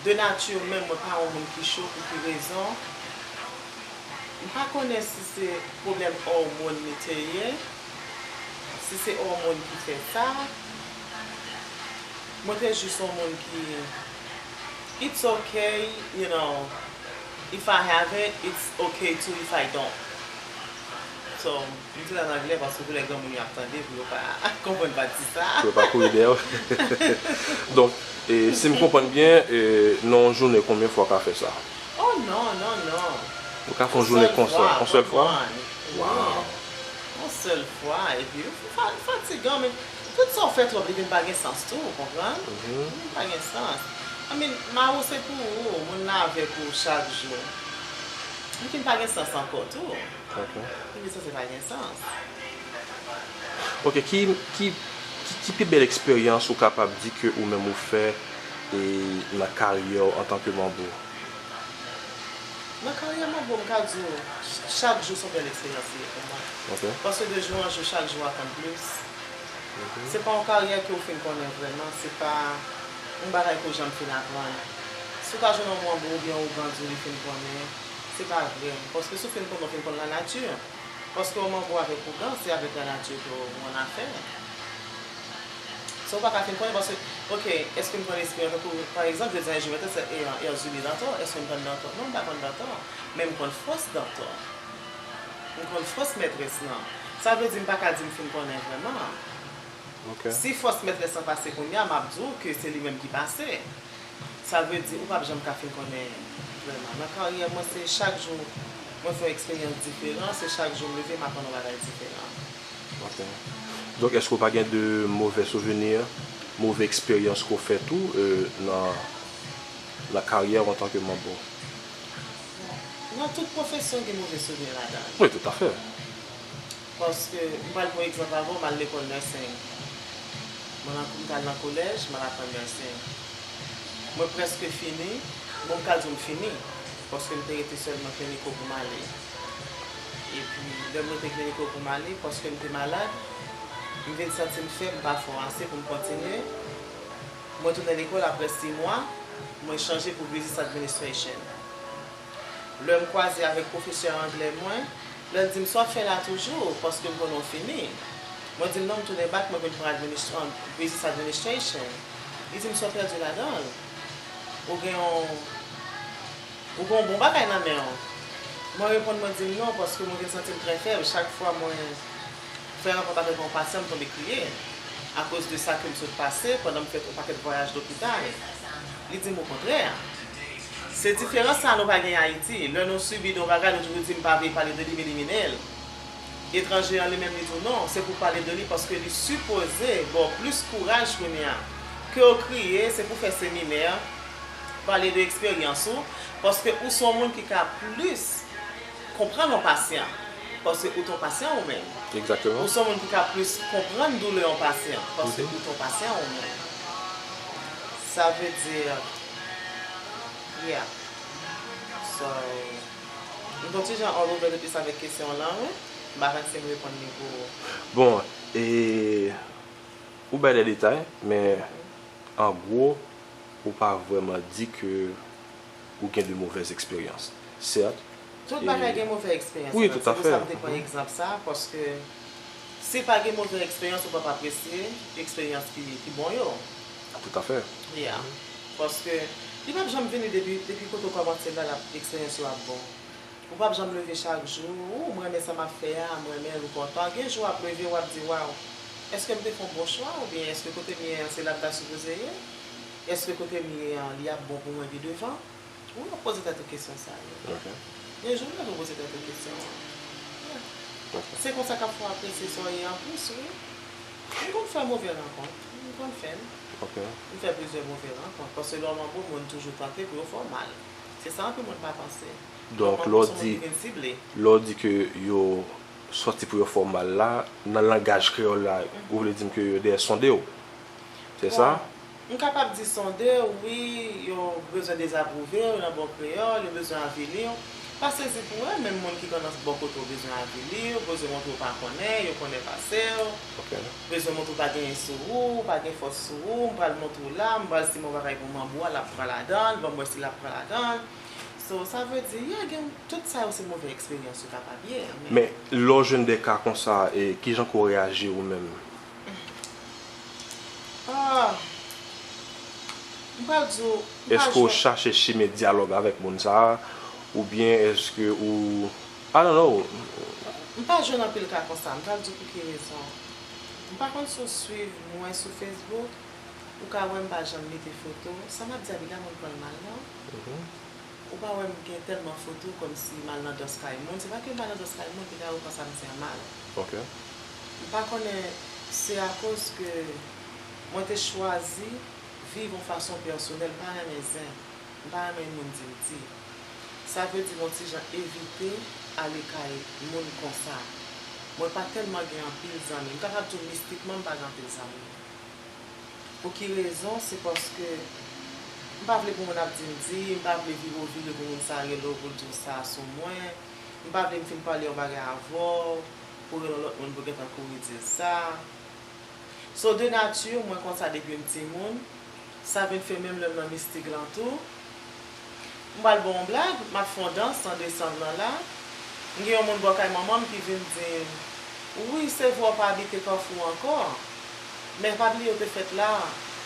De nati menm, mwen pa yon moun ki cho, pou ki rezon? M pa konnen si se pwoblèm òmòn li te ye, si se òmòn ki fè sa. Mwen te jis yon moun ki, it's okay, you know, if I have it, it's okay too if I don't. So, m di l ann anglè paske pou lè granmoun yo ap tande, pou yo pa konprann pati sa. Pou yo pa kouri dèyè w. Donk, e, si m konprann byen, e, nan yon jounen, konbyen fwa w ka fè sa? Oh non, non, non. Ou ka fè yon jounen konsa, yon sèl fwa? Wow. Yon sèl fwa, epi fa- fatigan, men tout sa w fè twòp, li vin pa gen sans tou, ou konprann? Li vin pa gen sans. I mean, mari w se pou ou, moun nan avèk ou chak jou. Li vin pa gen sans ankò tou. Li vin sanse pa gen sans. Ok, ki, ki, ki, ki pi bèl eksperyans ou kapab di ke ou menm ou fè e nan karyè w antanke manbo? Nan karyè manbo, m ka di w, ch- chak jou se yon bèl eksperyans li ye pou mwen. Paske de jou an jou, chak jou w aprann plis. Se pa yon karyè ke w fin konnen vrèman, se pa yon bagay ke w janm fin aprann. Si w ta jwenn yon manbo oubyen yon ougan di w li fin konnen, se pa vre. Paske si w fin konnen, w fin konn lanati. Paske yon manbo avèk ougan, se avèk lanati ke w annafè. So, ou pa ka fin konnen, paske, ok, èske m pran eksperyans, tankou, pa egzanp, jodi a, jodi a, e, Èzili dantò, èske m konn dantò? Non, m pa konn dantò. Men m konn fòs dantò. M konn fòs mètrès lan. Sa vle di m pa ka di m fin konnen vrèman. Si fòs mètrès lan pase kounye a, m ap di w ke se li menm ki pase. Sa vle di ou p ap janm ka fin konnen vrèman. Nan karyè mwen, se chak jou mwen fè yon eksperyans diferan, se chak jou m leve, m aprann yon bagay diferan. Ok. Donk, èske w pa gen de move souvni, move eksperyans ke w fè tou, e, nan, nan karyè w antanke manbo? Nan tout pwofesyon, gen move souvni ladan l. Wi, toutafè. Paske, m pral pran egzanp avè w, m al lekòl nursing. Mwen nan, m t al nan kolèj, m al aprann nursing. Mwen prèske fini, bon, m ka di w m fini, paske m te rete sèlman kliniko pou m ale. Epi, lè m rete kliniko pou m ale, paske m te malad, m vin santi m fèb, m pa fò ase pou m kontinye. Mwen tounen lekòl apre sis mwa, mwen chanje pou business administration. Lè m kwaze avèk pwofesè anglè mwen, lè l di m, "Sa w ap fè la toujou, paske m konnen w fini." Mwen di l, "Non, m tounen bak, mwen vin pran administ- business administration." Li di m, "Sa w pèdi ladan l? Ou gen yon, ou gen yon bon bagay nan men w." Mwen reponn, mwen di l, "Non, paske mwen vin santi m trè fèb. Chak fwa mwen fè rankont avèk yon pasyan, m tonbe kriye akoz de sa ke m sot pase pandan m fè yon pakèt vwayaj lopital." Li di m, "Okontrè, se diferans sa a nou pa gen Ayiti. Lè nou sibi de yon bagay, nou toujou di, 'M pa vle pale de li, m elimine l.'" Etranje an, li menm, li di w, "Non, se pou w pale de li, paske li sipoze ba w plis kouraj kounye a. Ke w kriye, se pou w fè seminè, pale de eksperyans ou, paske ou se yon moun ki ka plis konprann yon pasyan, paske ou t on pasyan ou menm. Ou se yon moun ki ka plis konprann doulè yon pasyan, paske ou t on pasyan ou menm." Sa vle di, yeah. So, m t on ti jan all over the place avèk kesyon w lan, wi. M pa konn si m reponn li pou ou. Bon, e, ou bay de detay, men An gwo, ou pa vrèman di ke ou gen de movèz eksperyans. Sèt, Tout bagay gen move eksperyans. Wi, tout à fait. Se pou sa m te pran egzanp sa, paske si pa gen move eksperyans, ou p ap apresye eksperyans ki, ki bon yo. Tout à fait. Yeah. Paske li p ap janm vini depi, depi kote w kòmanse la, l ap, eksperyans yo ap bon. Ou p ap janm leve chak jou, ou, m renmen sa m ap fè a, m renmen l, ou kontan. Gen jou w ap leve, w ap di, waw, èske m te fè yon bon chwa, oubyen èske kote m ye an, se la m ta sipoze ye? Èske kote m ye an, li ap bon pou mwen pi devan? Ou ap poze tèt ou kesyon sa yo. Gen jou ou toujou poze tèt ou kesyon an. Se konsa k ap fè w apresye sa w ye anplis, wi. M konn fè move rankont. M konn fè l. M fè plizyè move rankont. Paske lè w manbo, moun toujou tante pou yo fè w mal. Se sa anpil moun pa panse. Donk, lè w di, lè w di ke yo sòti pou yo fè w mal la, nan langaj kreyòl la, ou vle di m ke yo dèyè sonde w. Se sa? M kapab di sonde w, wi, yo bezwen dezapwouve w nan bon kreyòl, yo bezwen avili w. Pa sezi pou wè, menm moun ki nan bò kote w bezwen avili w, bezwen montre w pa konnen, yo konnen pase w, bezwen montre w pa genyen sou ou, pa gen fòs sou ou, m pral montre w la, m pral simen yon bagay pou manbo a, l ap pran ladan l, ban m wè si l ap pran ladan l. So, sa vle di, yeah, gen, tout sa yo se move eksperyans yo kapab ye, men. Men, lè w jwenn de ka konsa, e, kijan ke w reyaji ou menm? Ah, m pral di w, m pa jwenn. Èske w chache chimen dyalòg avèk moun sa a? Oubyen èske ou, I don't know. M pa jwenn anpil ka konsa. M pral di w pou ki rezon. M pa konn si w swiv mwen sou Facebook. Ou ka wè m pa janm mete foto. Sa m ap di a, piga moun pran l mal, non. Ou pa wè m gen tèlman foto kòmsi m al nan dans kay moun. Se pa ke m pa nan dans kay moun, piga yo panse m se yon mal. M pa konnen se akoz ke mwen te chwazi viv yon fason pèsonèl, m pa renmen zen, m pa renmen moun di m di. Sa vle di m yon ti jan evite ale kay moun konsa. Mwen pa tèlman gen anpil zanmi. M kapab di w mistikman m pa gen anpil zanmi. Pou ki rezon? Se paske m pa vle pou moun ap di m di, m pa vle vire w vire pou moun sa rele w pou l di w sa sou mwen. M pa vle m fin pale yon bagay avè w, pou rele yon lòt moun pou gentan kouri di l sa. So, de nati, mwen konsa depi m timoun, sa vin fè menm lè m nan mistik lan tou. M pral ba w yon blag, m ap fè yon dans an desanm nan la. M gen yon moun bò kay manman m ki vin di m, wi, se vre w pa abite Kafou ankò, men pa bliye w te fèt la,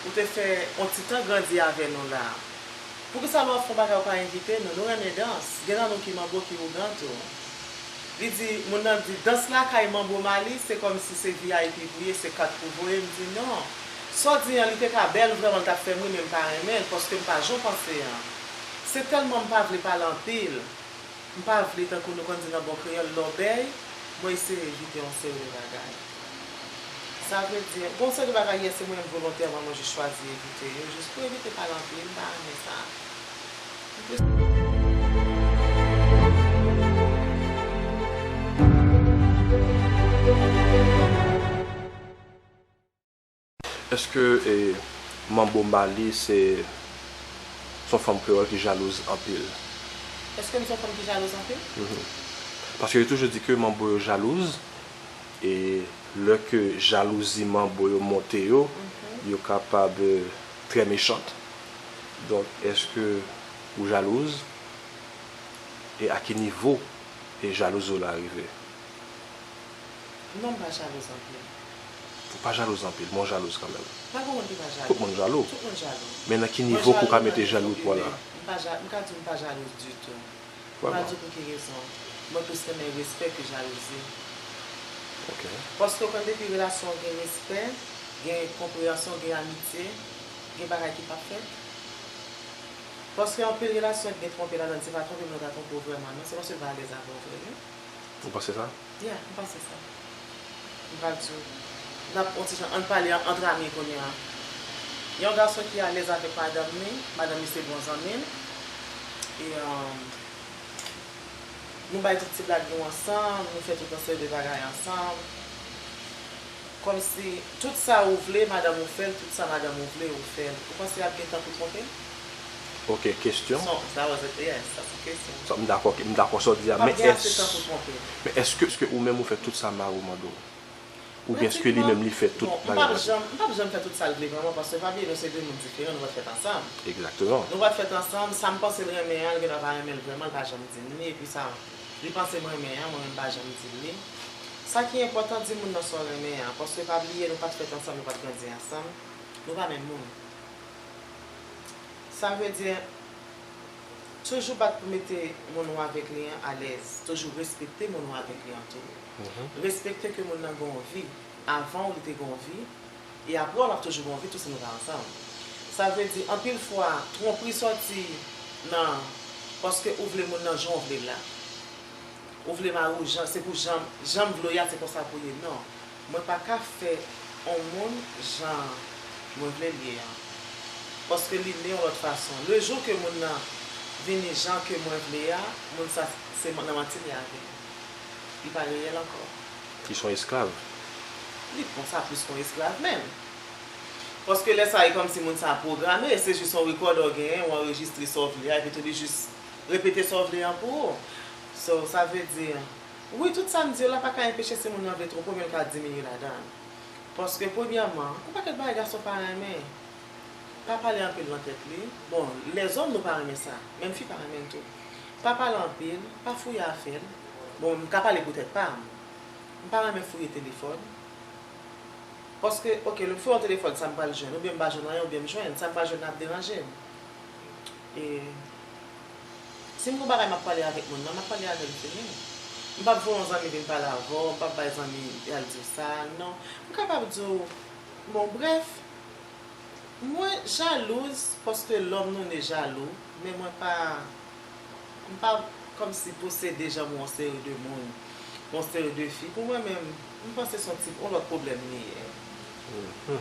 ou te fè yon ti tan grandi avè nou la. Poukisa lè w ap fè yon bagay ou pa envite nou? Nou renmen dans. Gen nan nou ki manbo, ki ougan tou. Li di, moun nan di, dans lakay manbo Mali, se kòmsi se V I P pou ye, se kat pou voye. M di, non. Sa w di an, li te ka bèl vrèman, l t ap fè m ri, men m pa renmen l, paske m pa jan w panse an. Se tèlman m pa vle pale anpil. M pa vle, tankou nou konn di nan bon kreyòl, lòbèy, mwen eseye evite yon seri de bagay. Sa vle di, gen yon seri de bagay, yè, se mwen menm volontèman, mwen jis chwazi evite yo, jis pou evite pale anpil, m pa renmen sa. Èske, e, Manbo Mali se, se yon fanm kreyòl ki jalouz anpil? Èske m se yon fanm ki jalouz anpil? Paske yo toujou di ke manbo yo jalouz, e lè ke jalouzi manbo yo monte yo, yo kapab, e, trè mechant. Donk, èske ou jalouz? E a ki nivo, e, jalouzi w la rive? Non, m pa jalouz anpil. Ou pa jalouz anpil, men w jalouz kanmenm. Pa gen moun ki pa jalou. Tout moun jalou. Tout moun jalou. Men nan ki nivo ke w ka mete jalouzi w la? M pa ja-, m ka di w m pa jalouz ditou. M pa di w pou ki rezon. Mwen plis renmen respè ke jalouzi. Ok. Paske w konn depi relasyon gen respè, gen konpreyansyon, gen amitye, gen bagay ki p ap fèt. Paske anpil relasyon ki gen twonpe ladan l, se pa twonpe moun nan ta twonpe w vrèman, non. Se paske l pa alèz avè w vre, wi. Ou panse sa? Yeah, m panse sa. M pral di w. N ap yon ti jan, ann pale an, ant ami kounye a. Yon gason ki alèz avèk madanm li, madanm li se bon zanmi l. E, um, nou bay tout ti blag nou ansanm, nou fè tout yon seri de bagay ansanm. Kòmsi, tout sa ou vle, madanm ou fè l, tout sa madanm ou vle, ou fè l. Ou panse y ap gen tan pou twonpe l? Ok, kesyon. So, that was it, yes, sa se kesyon. Sa, m dakò, m dakò sa w di a, men èske, men èske, èske ou menm ou fè tout sa mari w mande w? Oubyen èske li menm li fè tout bagay la tou? Bon, m p ap janm, m p ap janm fè tout sa l vle vrèman, paske pa bliye nou se de moun diferan, nou pa t fèt ansanm. Egzakteman. Nou pa t fèt ansanm, sa m panse l renmen an, li gendwa pa renmen l vrèman, li pa janm di m li, epi sa li panse m renmen an, mwen menm m pa janm di l li. Sa ki enpòtan, di moun nan sa w renmen an, paske pa bliye nou pa t fèt ansanm, nou pa t grandi ansanm, nou pa menm moun. Sa vle di, toujou bat pou mete moun ou avèk li an alèz. Toujou respekte moun ou avèk li an tou. Respekte ke moun nan gen yon vi. Avan w, li te gen yon vi. E apre w, l ap toujou gen yon vi tou si nou pa ansanm. Sa vle di, anpil fwa, twonpri sòti nan paske ou vle moun nan jan w vle l la. Ou vle mari w jan, se pou jan, jan m vle w ye a, se konsa pou l ye. Non. Mwen pa ka fè on moun jan mwen vle l ye an. Paske li ne yon lòt fason. Le jou ke moun nan vini jan ke mwen vle a, moun sa se nan manti li avè m. Li pa reyèl ankò. Li se yon esklav. Li konsa plis ke yon esklav menm. Paske lè sa, e kòmsi moun sa pwograme, se jis yon rekòdè w genyen, w anrejistre sa w vle a, epi tou li jis repete sa w vle an pou ou. So, sa vle di, wi, tout sa m di yo la pa ka enpeche si moun nan vle twonpe w, men l ka diminye ladan l. Paske, premyèman, gon pakèt bagay gason pa renmen. Pa pale anpil nan tèt li. Bon, lèzòm nou pa renmen sa. Menm fi pa renmen l tou. Pa pale anpil, pa fouye afè l. Bon, m ka pale pou tèt pa m. M pa renmen fouye telefòn. Paske, oke, lè m fouye yon telefòn, sa m pral jwenn? Oubyen m pa jwenn anyen, oubyen m jwenn. Sa m pa jwenn nan ap deranje m. E si m gon bagay m ap pale avèk moun nan, m ap pale avè l fini. M p ap voye yon zanmi vin pale avè w, m p ap bay zanmi al di w sa, non. M kapab di w, bon, brèf, mwen jalouz paske lòm nou ne jalou, men mwen pa, m pa kòmsi posede jan m wè yon seri de moun, yon seri de fi. Pou mwen menm, m panse se yon ti, yon lòt pwoblèm li ye.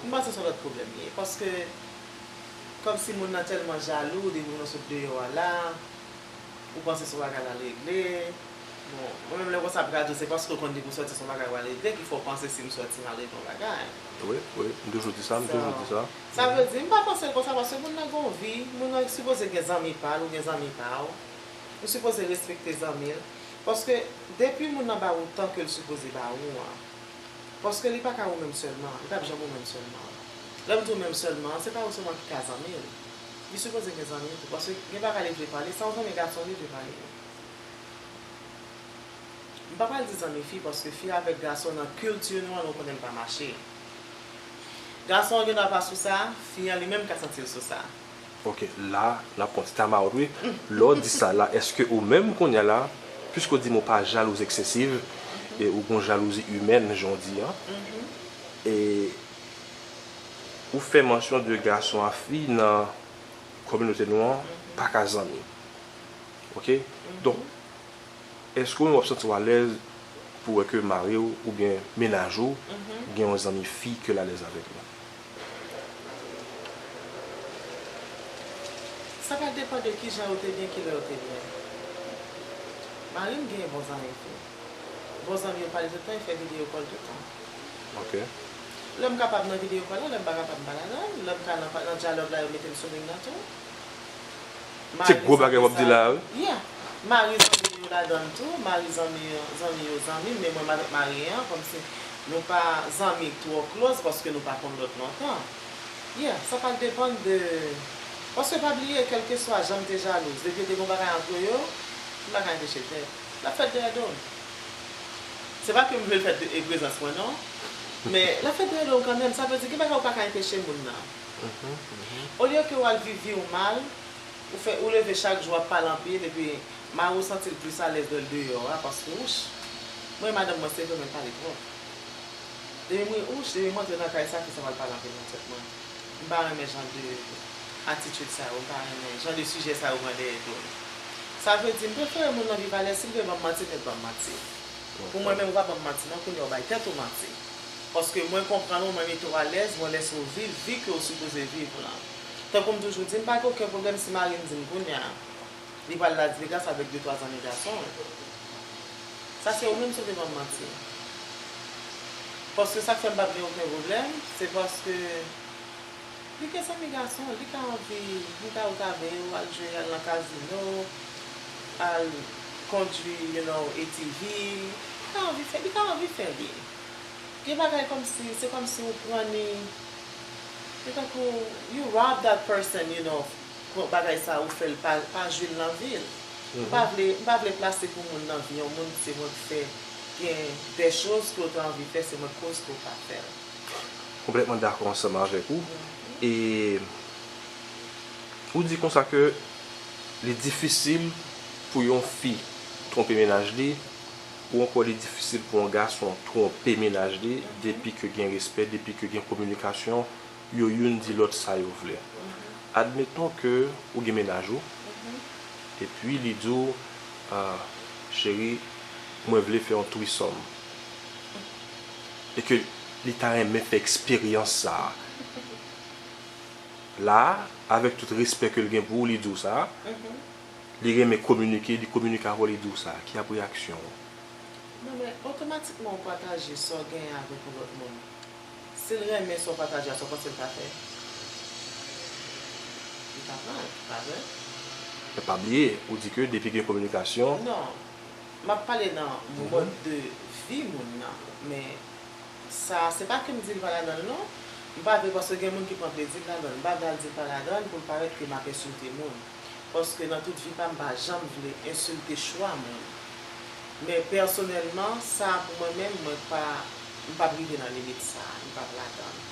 M panse se yon lòt pwoblèm li ye. Paske, kòmsi moun nan tèlman jalou, depi moun nan sot deyò a la, ou panse se yon bagay l al regle. Bon, mwen menm lè konsa m ka di w se paske w konn depi w sòti se yon bagay w al regle ki fè w panse si m sòti m al regle yon bagay. Wi, wi, m toujou di sa, m toujou di sa. Sa vle di, m pa panse l konsa paske moun nan gen yon vi, moun nan sipoze gen zanmi pa l, ou gen zanmi pa w. Ou sipoze respekte zanmi l. Paske depi moun nan ba ou tan ke l sipoze ba ou an, paske li pa ka ou menm sèlman, li p ap janm ou menm sèlman. Lè m di ou menm sèlman, se pa ou sèlman ki ka zanmi l. Li sipoze gen zanmi tou, paske gen bagay li vle pale, sa yon zanmi gason li vle pale. M pa pral di zanmi fi, paske fi avèk gason nan kilti nou an, nou konnen l pa mache. Gason an gendwa pa sou sa, fi an li menm ka santi l sou sa. Ok, la, n ap pran ti tamawot, wi. Lè w di sa la, èske ou menm kounye a la, piske w di m ou pa jalouz eksesiv, e ou gon jalouzi imèn, jan w di an, e ou fè mansyon de gason a fi nan kominote nou an, pa ka zanmi. Ok? Donk, èske w menm w ap santi w alèz pou wè ke mari w oubyen mennaj ou gen yon zanmi fi ke l alèz avèk li? Sa pral depann de kijan yo te byen, kilè yo te byen. Mari m gen bon zanmi fi. Bon zanmi yo pale tout tan, e fè videyo kòl tout tan. Ok. Lè m kapab nan videyo kòl la, lè m pa kapab m pa ladan l. Lè m ka nan, nan dyalòg la, yo mete m sou liy nan tou. Se gwo bagay w ap di la a, wi. Yeah. Mari zanmi yo ladan l tou, mari zanmi, zanmi yo zanmi m, men mwen m avèk mari an, kòmsi nou pa zanmi twò close paske nou pa konn lòt lontan. Yeah, sa pral depann de, paske pa bliye, kèlkeswa jan m te jalouz, depi yo te gon bagay antre yo, m pa ka enpeche l fèt. L ap fèt dèyè do m. Se pa ke m vle l fèt e prezans mwen, non. Men l ap fèt dèyè do m kanmenm. Sa vle di, gen bagay ou pa ka enpeche moun nan. Olye ke w al viv vi w mal, ou fè, ou leve chak jou w ap pale anpil, epi mari w santi l plis alèz lè l deyò a, paske, wouch, mwen, madanm mwen, se vre, men l pale twòp. Depi m ri, wouch, depi m antre nan kay sa, fi sa pral pale anpil nan tèt mwen. M pa renmen jan de atitid sa yo, m pa renmen jan de sijè sa yo pran dèyè do m. Sa vle di, m prefere moun nan viv alèz, si l vle ban m manti, l mèt ban m manti. Pou mwen menm, ou pa ban m manti non, kounye a ou bay tèt ou manti. Paske mwen konprann ou, mwen mete w alèz, mwen lèse w viv vi ke w sipoze viv lan. Tankou m toujou di, m pa gen okenn pwoblèm si mari m di m kounye a li pral Las Vegas avèk de twa zanmi gason l. Sa se ou menm si w te ban m manti. Paske sa k fè m p ap gen okenn pwoblèm, se paske li gen zanmi gason, li ka anvi, li ka ou ka veye w al jwe, al nan kazino, al kondui, you know, A T V, li ka anvi fè, li ka anvi fè li. Gen bagay kòmsi, se kòmsi ou pran li, se tankou you rob that person, you know, pou bagay sa ou fè l pa, pa jwi l nan vi l. M pa vle, m pa vle plase pou moun nan vi yon moun, se mwen k fè gen de choz ke w te anvi fè, se mwen k koz ke w pa fè l. Konplètman dakò ansanm avèk ou. E ou di konsa ke li difisil pou yon fi twonpe mennaj li, ou ankò li difisil pou yon gason twonpe mennaj li, depi ke gen respè, depi ke gen kominikasyon, yo youn di lòt sa yo vle. Admeton ke ou gen mennaj ou, epi li di w, ah, cheri, mwen vle fè yon threesome. E ke li ta renmen fè eksperyans sa a. La a, avèk tout respè ke l gen pou ou, li di w sa, li renmen kominike, li kominike avè w, li di w sa. Ki ap reyaksyon ou? Non, men otomatikman ou pataje sa w genyen avèk yon lòt moun. Si l renmen sa w pataje a, sa w panse l ka fè? Li ka pran l, pa vre? Men pa bliye, ou di ke depi gen kominikasyon. Non. M ap pale nan mòd de vi moun nan. Men sa, se pa ke m di l pa ladan l non. M pa vle, paske gen moun ki pran plezi l ladan l. M pa vle al di l pa ladan l pou l parèt ke m ap ensilte moun. Paske nan tout vi pa m, m pa janm vle ensilte chwa moun. Men pèsonèlman, sa a pou mwen menm, mwen pa, m p ap rive nan limit sa a, m p ap ladan l.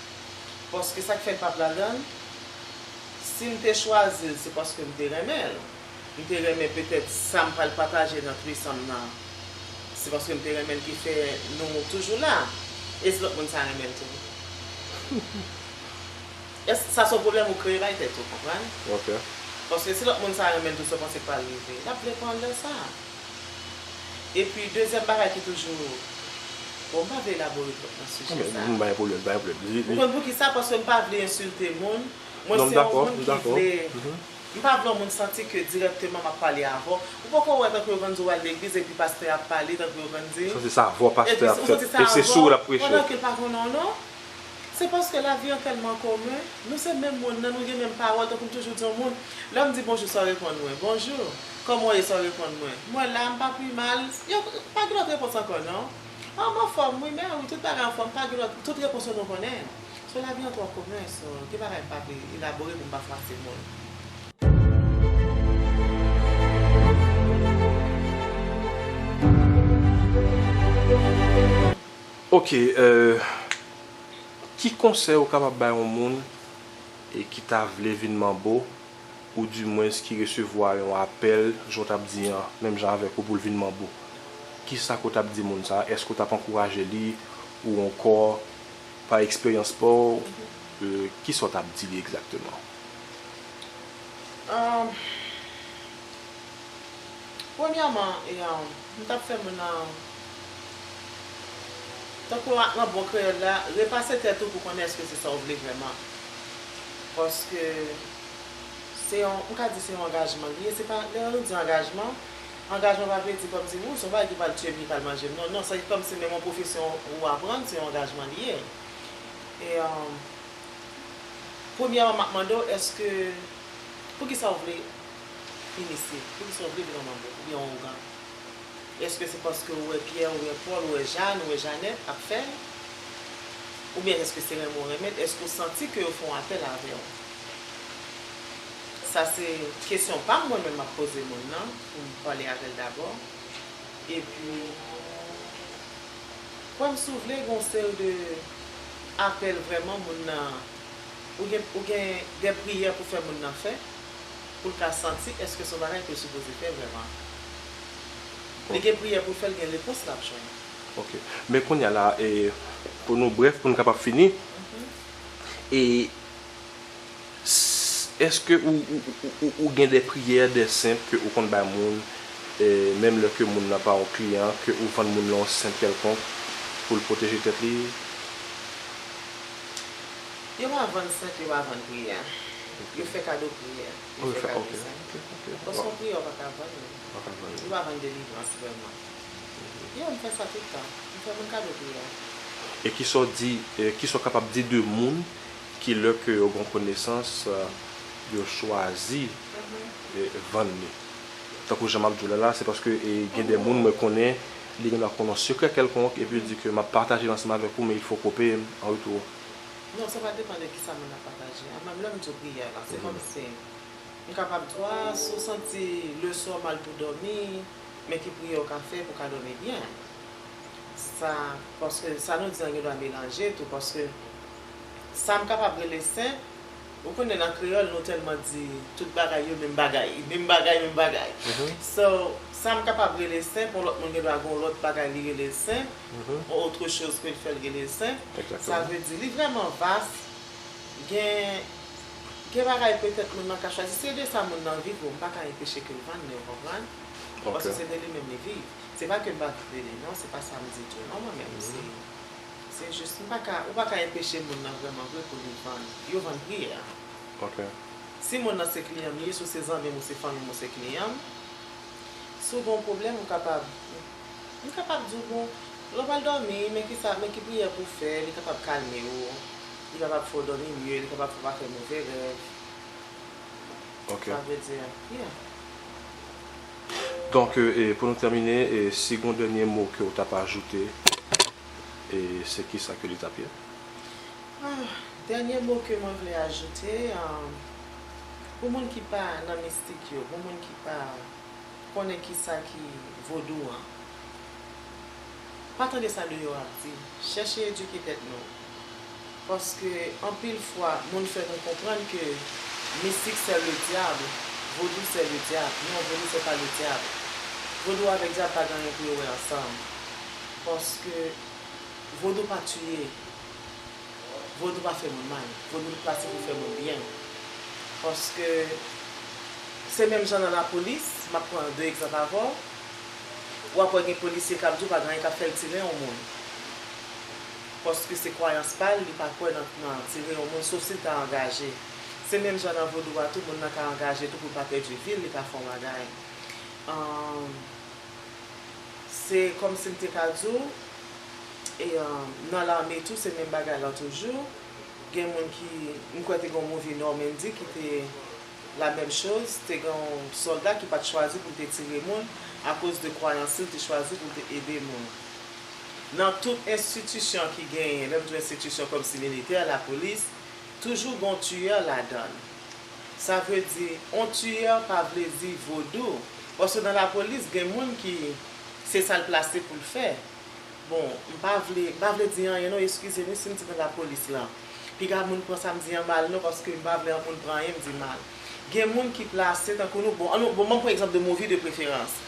Paske sa k fè m p ap ladan l, si m te chwazi l, se paske m te renmen l. M te renmen petèt sa m pral pataje nan threesome nan, se paske m te renmen l ki fè nou toujou la. E si lòt moun sa renmen l tou? Èske sa se yon pwoblèm ou kreye bay tèt ou, konprann? Ok. Paske si lòt moun sa renmen l tou, sa w panse k pral rive? L ap vle pran l lè sa a. Epi, dezyèm bagay ki toujou, bon, m pa vle elabore twòp nan sijè sa a. M bay pwoblèm, bay pwoblèm. Ou konn poukisa? Paske m pa vle ensilte moun. Mwen se yon moun ki vle. M pa vle yon moun santi ke dirèkteman m ap pale avè w. Ou poko wè tankou yo konn di w al legliz epi pastè a ap pale, tankou yo konn di. Santi sa avè w pastè a ap fè. E se sou ou l ap preche. Pandan ke l pa konnen w non. Se paske lavi an tèlman komen, nou se menm moun nan, nou gen menm pawòl, tankou m toujou di yon moun, lè m di bonjou sa w reponn mwen, bonjou, kòman w ye sa w reponn mwen, mwen la, m pa pi mal, yo, pa gen lòt repons ankò non. Ah, m anfòm wi, mè wi, tout bagay anfòm, pa gen lòt, tout repons yo nou konnen. So lavi an twò komen, so gen bagay m pa vle elabore pou m pa fwase moun. Ok, euh, ki konsèy ou kapab bay yon moun e ki ta vle vin manbo, ou dimwens ki resevwa yon apèl, jan w t ap di an, menm jan avèk ou pou l vin manbo? Kisa ke w t ap di moun sa a? Èske w t ap ankouraje li ou ankò pa eksperyans pa w, euh, kisa w t ap di li egzakteman? Um, Premyèman, e, um, m t ap fè moun nan, tankou nan bon kreyòl la, repase tèt ou pou konnen èske se sa w vle vrèman. Paske se yon, m ka di se yon angajman li ye. Se pa, lè nou di angajman, angajman pa vle di kòmsi, wi, se yon bagay ki pral tiye m, ki pral manje m. Non, non, se kòmsi menm yon pwofesyon ou aprann, se yon angajman li ye. E, um, premyèman, m ap mande w, èske, poukisa w vle inisye? Poukisa w vle vin yon manbo oubyen yon ougan? Èske se paske ou wè Pyè, ou wè Pòl, ou wè Jàn, ou wè Janèt ap fè l? Oubyen èske se renmen w renmen l? Èske w santi ke yo fè yon apèl avè w? Sa se kesyon pa m, mwen menm m ap poze moun nan, pou m pale avè l dabò. Epi, kwè m si w vle, gen yon seri de apèl vrèman moun nan, ou gen, ou gen de priyè pou fè moun nan fè, pou l ka santi èske se yon bagay ke l sipoze fè vrèman. Li gen priyè pou l fè, l gen repons l ap jwenn. Ok. Men kounye a la, e, pou nou brèf, pou nou kapab fini, e, Èske ou, ou, ou, ou, ou gen de priyè, de senp ke ou konn bay moun, e, menm lè ke moun nan pa yon kliyan, ke ou vann moun nan yon senp kèlkonk pou l pwoteje tèt li? Yo pa vann senp, yo pa vann priyè. Yo fè kado priyè. Yo fè kado senp. Paske yon priyè, ou pa ka vann li. Ou pa vann delivrans vrèman. Yo, m fè sa tout tan. M fè moun kado priyè. E kisa w di, e, kisa w kapab di de moun ki lè ke yo gen konesans, yo chwazi, e, vann li. Tankou jan m ap di w la la, se paske, e, gen de moun mwen konnen, Li gen dwa konn yon sekrè kèlkonk epi l di ke m ap pataje l ansanm avèk ou, men il faut w peye m an retour. Non, sa va depann de kisa moun nan pataje. An menm lè m di w priyè la, se kòmsi m kapab di w, a, si w santi leswa w mal pou dòmi, men ki priyè w ka fè pou w ka dòmi byen. Sa, paske sa nou di an gen dwa melanje tou, paske sa m kapab rele sen, ou konnen nan kreyòl nou tèlman di tout bagay yo menm bagay, menm bagay, menm bagay. So, sa m kapab rele sen, pou yon lòt moun gen dwa gen yon lòt bagay li rele l sen, yon autre chose ke l fè l rele l sen. Sa vle di, li vrèman vas, gen, gen bagay petèt moun nan ka chwazi, se de sa moun nan viv, bon, m pa ka enpeche ke l vann li, ou konprann? Paske se de li menm li viv. Se pa ke m pa viv de li, non, se pa sa m di tou, non, mwen menm, se. Se jis, m pa ka, ou pa ka enpeche moun nan vrèman vre pou li vann. Yo vann priyè a. Si moun nan se kliyan m li ye, si w se zanmi m, ou se fanmi m, ou se kliyan m, si w gen yon pwoblèm, ou kapab, m kapab di w, bon, lè w pral dòmi, men kisa, men ki priyè pou w fè, li kapab kalme w, li kapab fè w dòmi mye, li kapab fè w pa fè move rèv. Sa vle di, yeah. Donk, e, pou nou tèmine, e, si gen yon dènye mo ke w t ap ajoute, e, se kisa ke li t ap ye? Ah, dènye mo ke mwen vle ajoute, um, pou moun ki pa nan mistik yo, pou moun ki pa konnen kisa ki vodou an, pa tande sa deyò ap di. Chèche edike tèt nou. Paske anpil fwa, moun fè nou konprann ke mistik se le diable, vodou se le diable. Non, vodou se pa le diable. Vodou avèk dyab pa gen anyen pou yo wè ansanm. Paske vodou pa tiye. Vodou pa fè moun mal. Vodou plase pou fè moun byen. Paske se menm jan nan lapolis, m ap pran de egzanp avè w. W ap wè gen polisye k ap di w pa gen anyen k ap fè l tire yon moun. Paske se kwayans pa l, li pa kwè nan, nan tire yon moun, sof si l ta angaje. Se menm jan nan vodou a tou, moun nan ka angaje tou pou l pa pèdi vi l, li ka fè yon bagay. Ahn, se kòmsi m te ka di w, e, ahn, nan lame tou, se menm bagay la toujou. Gen moun ki, m kwè te gen yon movie Normandy ki te la menm choz, te gen yon sòlda ki pa t chwazi pou l te tire moun akoz de kwayans li, li te chwazi pou l te ede moun. Nan tout enstitisyon ki genyen, lè m di w enstitisyon kòmsi militè, lapolis, toujou gen yon tiyè ladan l. Sa vle di, yon tiyè pa vle di vodou. Paske nan lapolis, gen moun ki se sa l plase pou l fè. Bon, m pa vle, m pa vle di anyen non, eskize m wi si m di nan lapolis lan. Piga moun pran sa m di an mal non, paske m pa vle moun pran anyen m di mal. Gen moun ki plase tankou nou, bon, annou, bon, ban m pran egzanp de movie de preferans.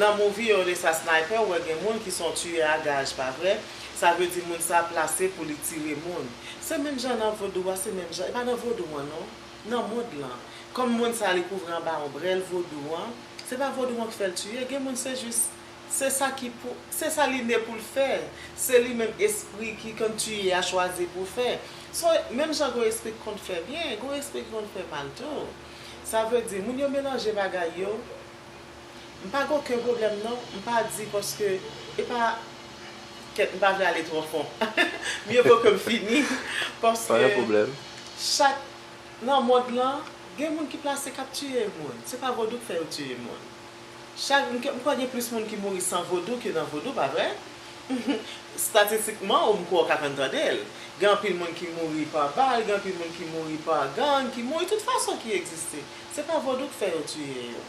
Nan movie yo rele sa sniper, ou wè gen moun ki se yon tiyè a gaj, pa vre? Sa vle di moun sa plase pou li tire moun. Se menm jan nan vodou a, se menm jan, e pa nan vodou an non, nan mond lan. Kòm moun sa li kouvri anba onbrèl vodou an, se pa vodou an ki fè l tiye, gen moun se jis, se sa ki pou, se sa li ne pou l fè, se li menm espri ki konn tiye a chwazi pou fè. So, menm jan gen yon espri ki konn fè byen, gen yon espri ki konn fè mal tou. Sa vle di, moun yo melanje bagay yo, m pa gen okenn pwoblèm non, m pa di paske, e pa, kèt, m pa vle ale twò fon. Mye vo ke m fini, paske chak, nan mond lan, gen moun ki plase k ap tiye moun. Se pa vodou k fè yo tiye moun. Chak, m kwè gen plis moun ki mouri san vodou ke nan vodou, pa vre? Statistikman, ou m kwè w ka konn tande l. Gen anpil moun ki mouri pa bal, gen anpil moun ki mouri pa gang, ki mouri tout fason ki egziste. Se pa vodou k fè yo tiye yo.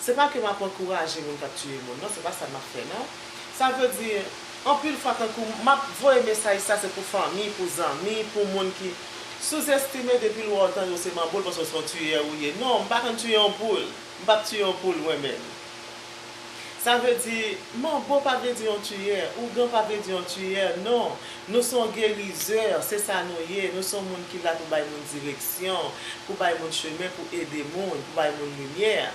Se pa ke m ap ankouraje moun k ap tiye moun, non, se pa sa m ap fè, non. Sa vle di, anpil fwa, tankou m ap voye mesaj sa, se pou fanmi, pou zanmi, pou moun ki souzestime depi l wè w tande w se manbo l, panse w se yon tiyè ou ye. Non, m pa konn tiye yon poul. M p ap tiye yon poul mwen menm. Sa vle di, manbo pa vle di yon tiyè, ougan pa vle di yon tiyè, non. Nou se yon gerizè, se sa nou ye. Nou se yon moun ki la pou bay moun direksyon, pou bay moun chemen, pou ede moun, pou bay moun limyè.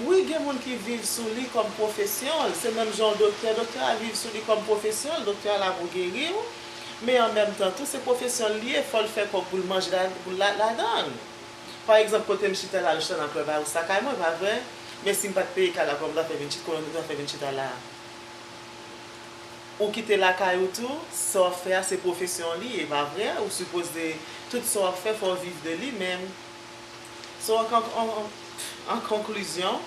Wi, gen moun ki viv sou li kòm pwofesyon l, se menm jan yon doktè, doktè a viv sou li kòm pwofesyon l, doktè a la pou geri w, men an menm tan tou, se pwofesyon l li ye, fò l fè kòb pou l manje la, pou l la, ladan l. Pa egzanp, kote m chita la, nou chita nan klèb a, ou sa kay mwen, pa vre? Men si m pa t peye kay la, kòman m ta fè vin chita, kòman m ta fè vin chita la? Ou kite lakay ou tou, sa w ap fè a se pwofesyon li ye, pa vre? Ou sipoze, tout sa w ap fè, fò w viv de li menm. So, an, an, an, an konklizyon,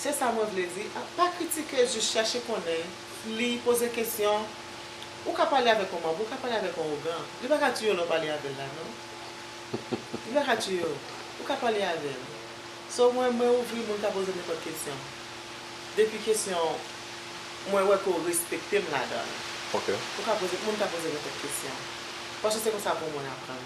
Se sa mwen vle di. Pa kritike, jis chèche konnen, li poze kesyon. Ou ka pale avèk yon manm, ou ka pale avèk yon ougan. Li pa ka tiye w lè w pale avè l la, non. Li pa ka tiye w. Ou ka pale avè l. So, mwen, mwen ouvri, moun ka poze m nenpòt kesyon. Depi kesyon, mwen wè ke w respekte m ladan l. Ok. Ou ka poze, moun ka poze nenpòt kesyon. Paske se konsa pou moun aprann.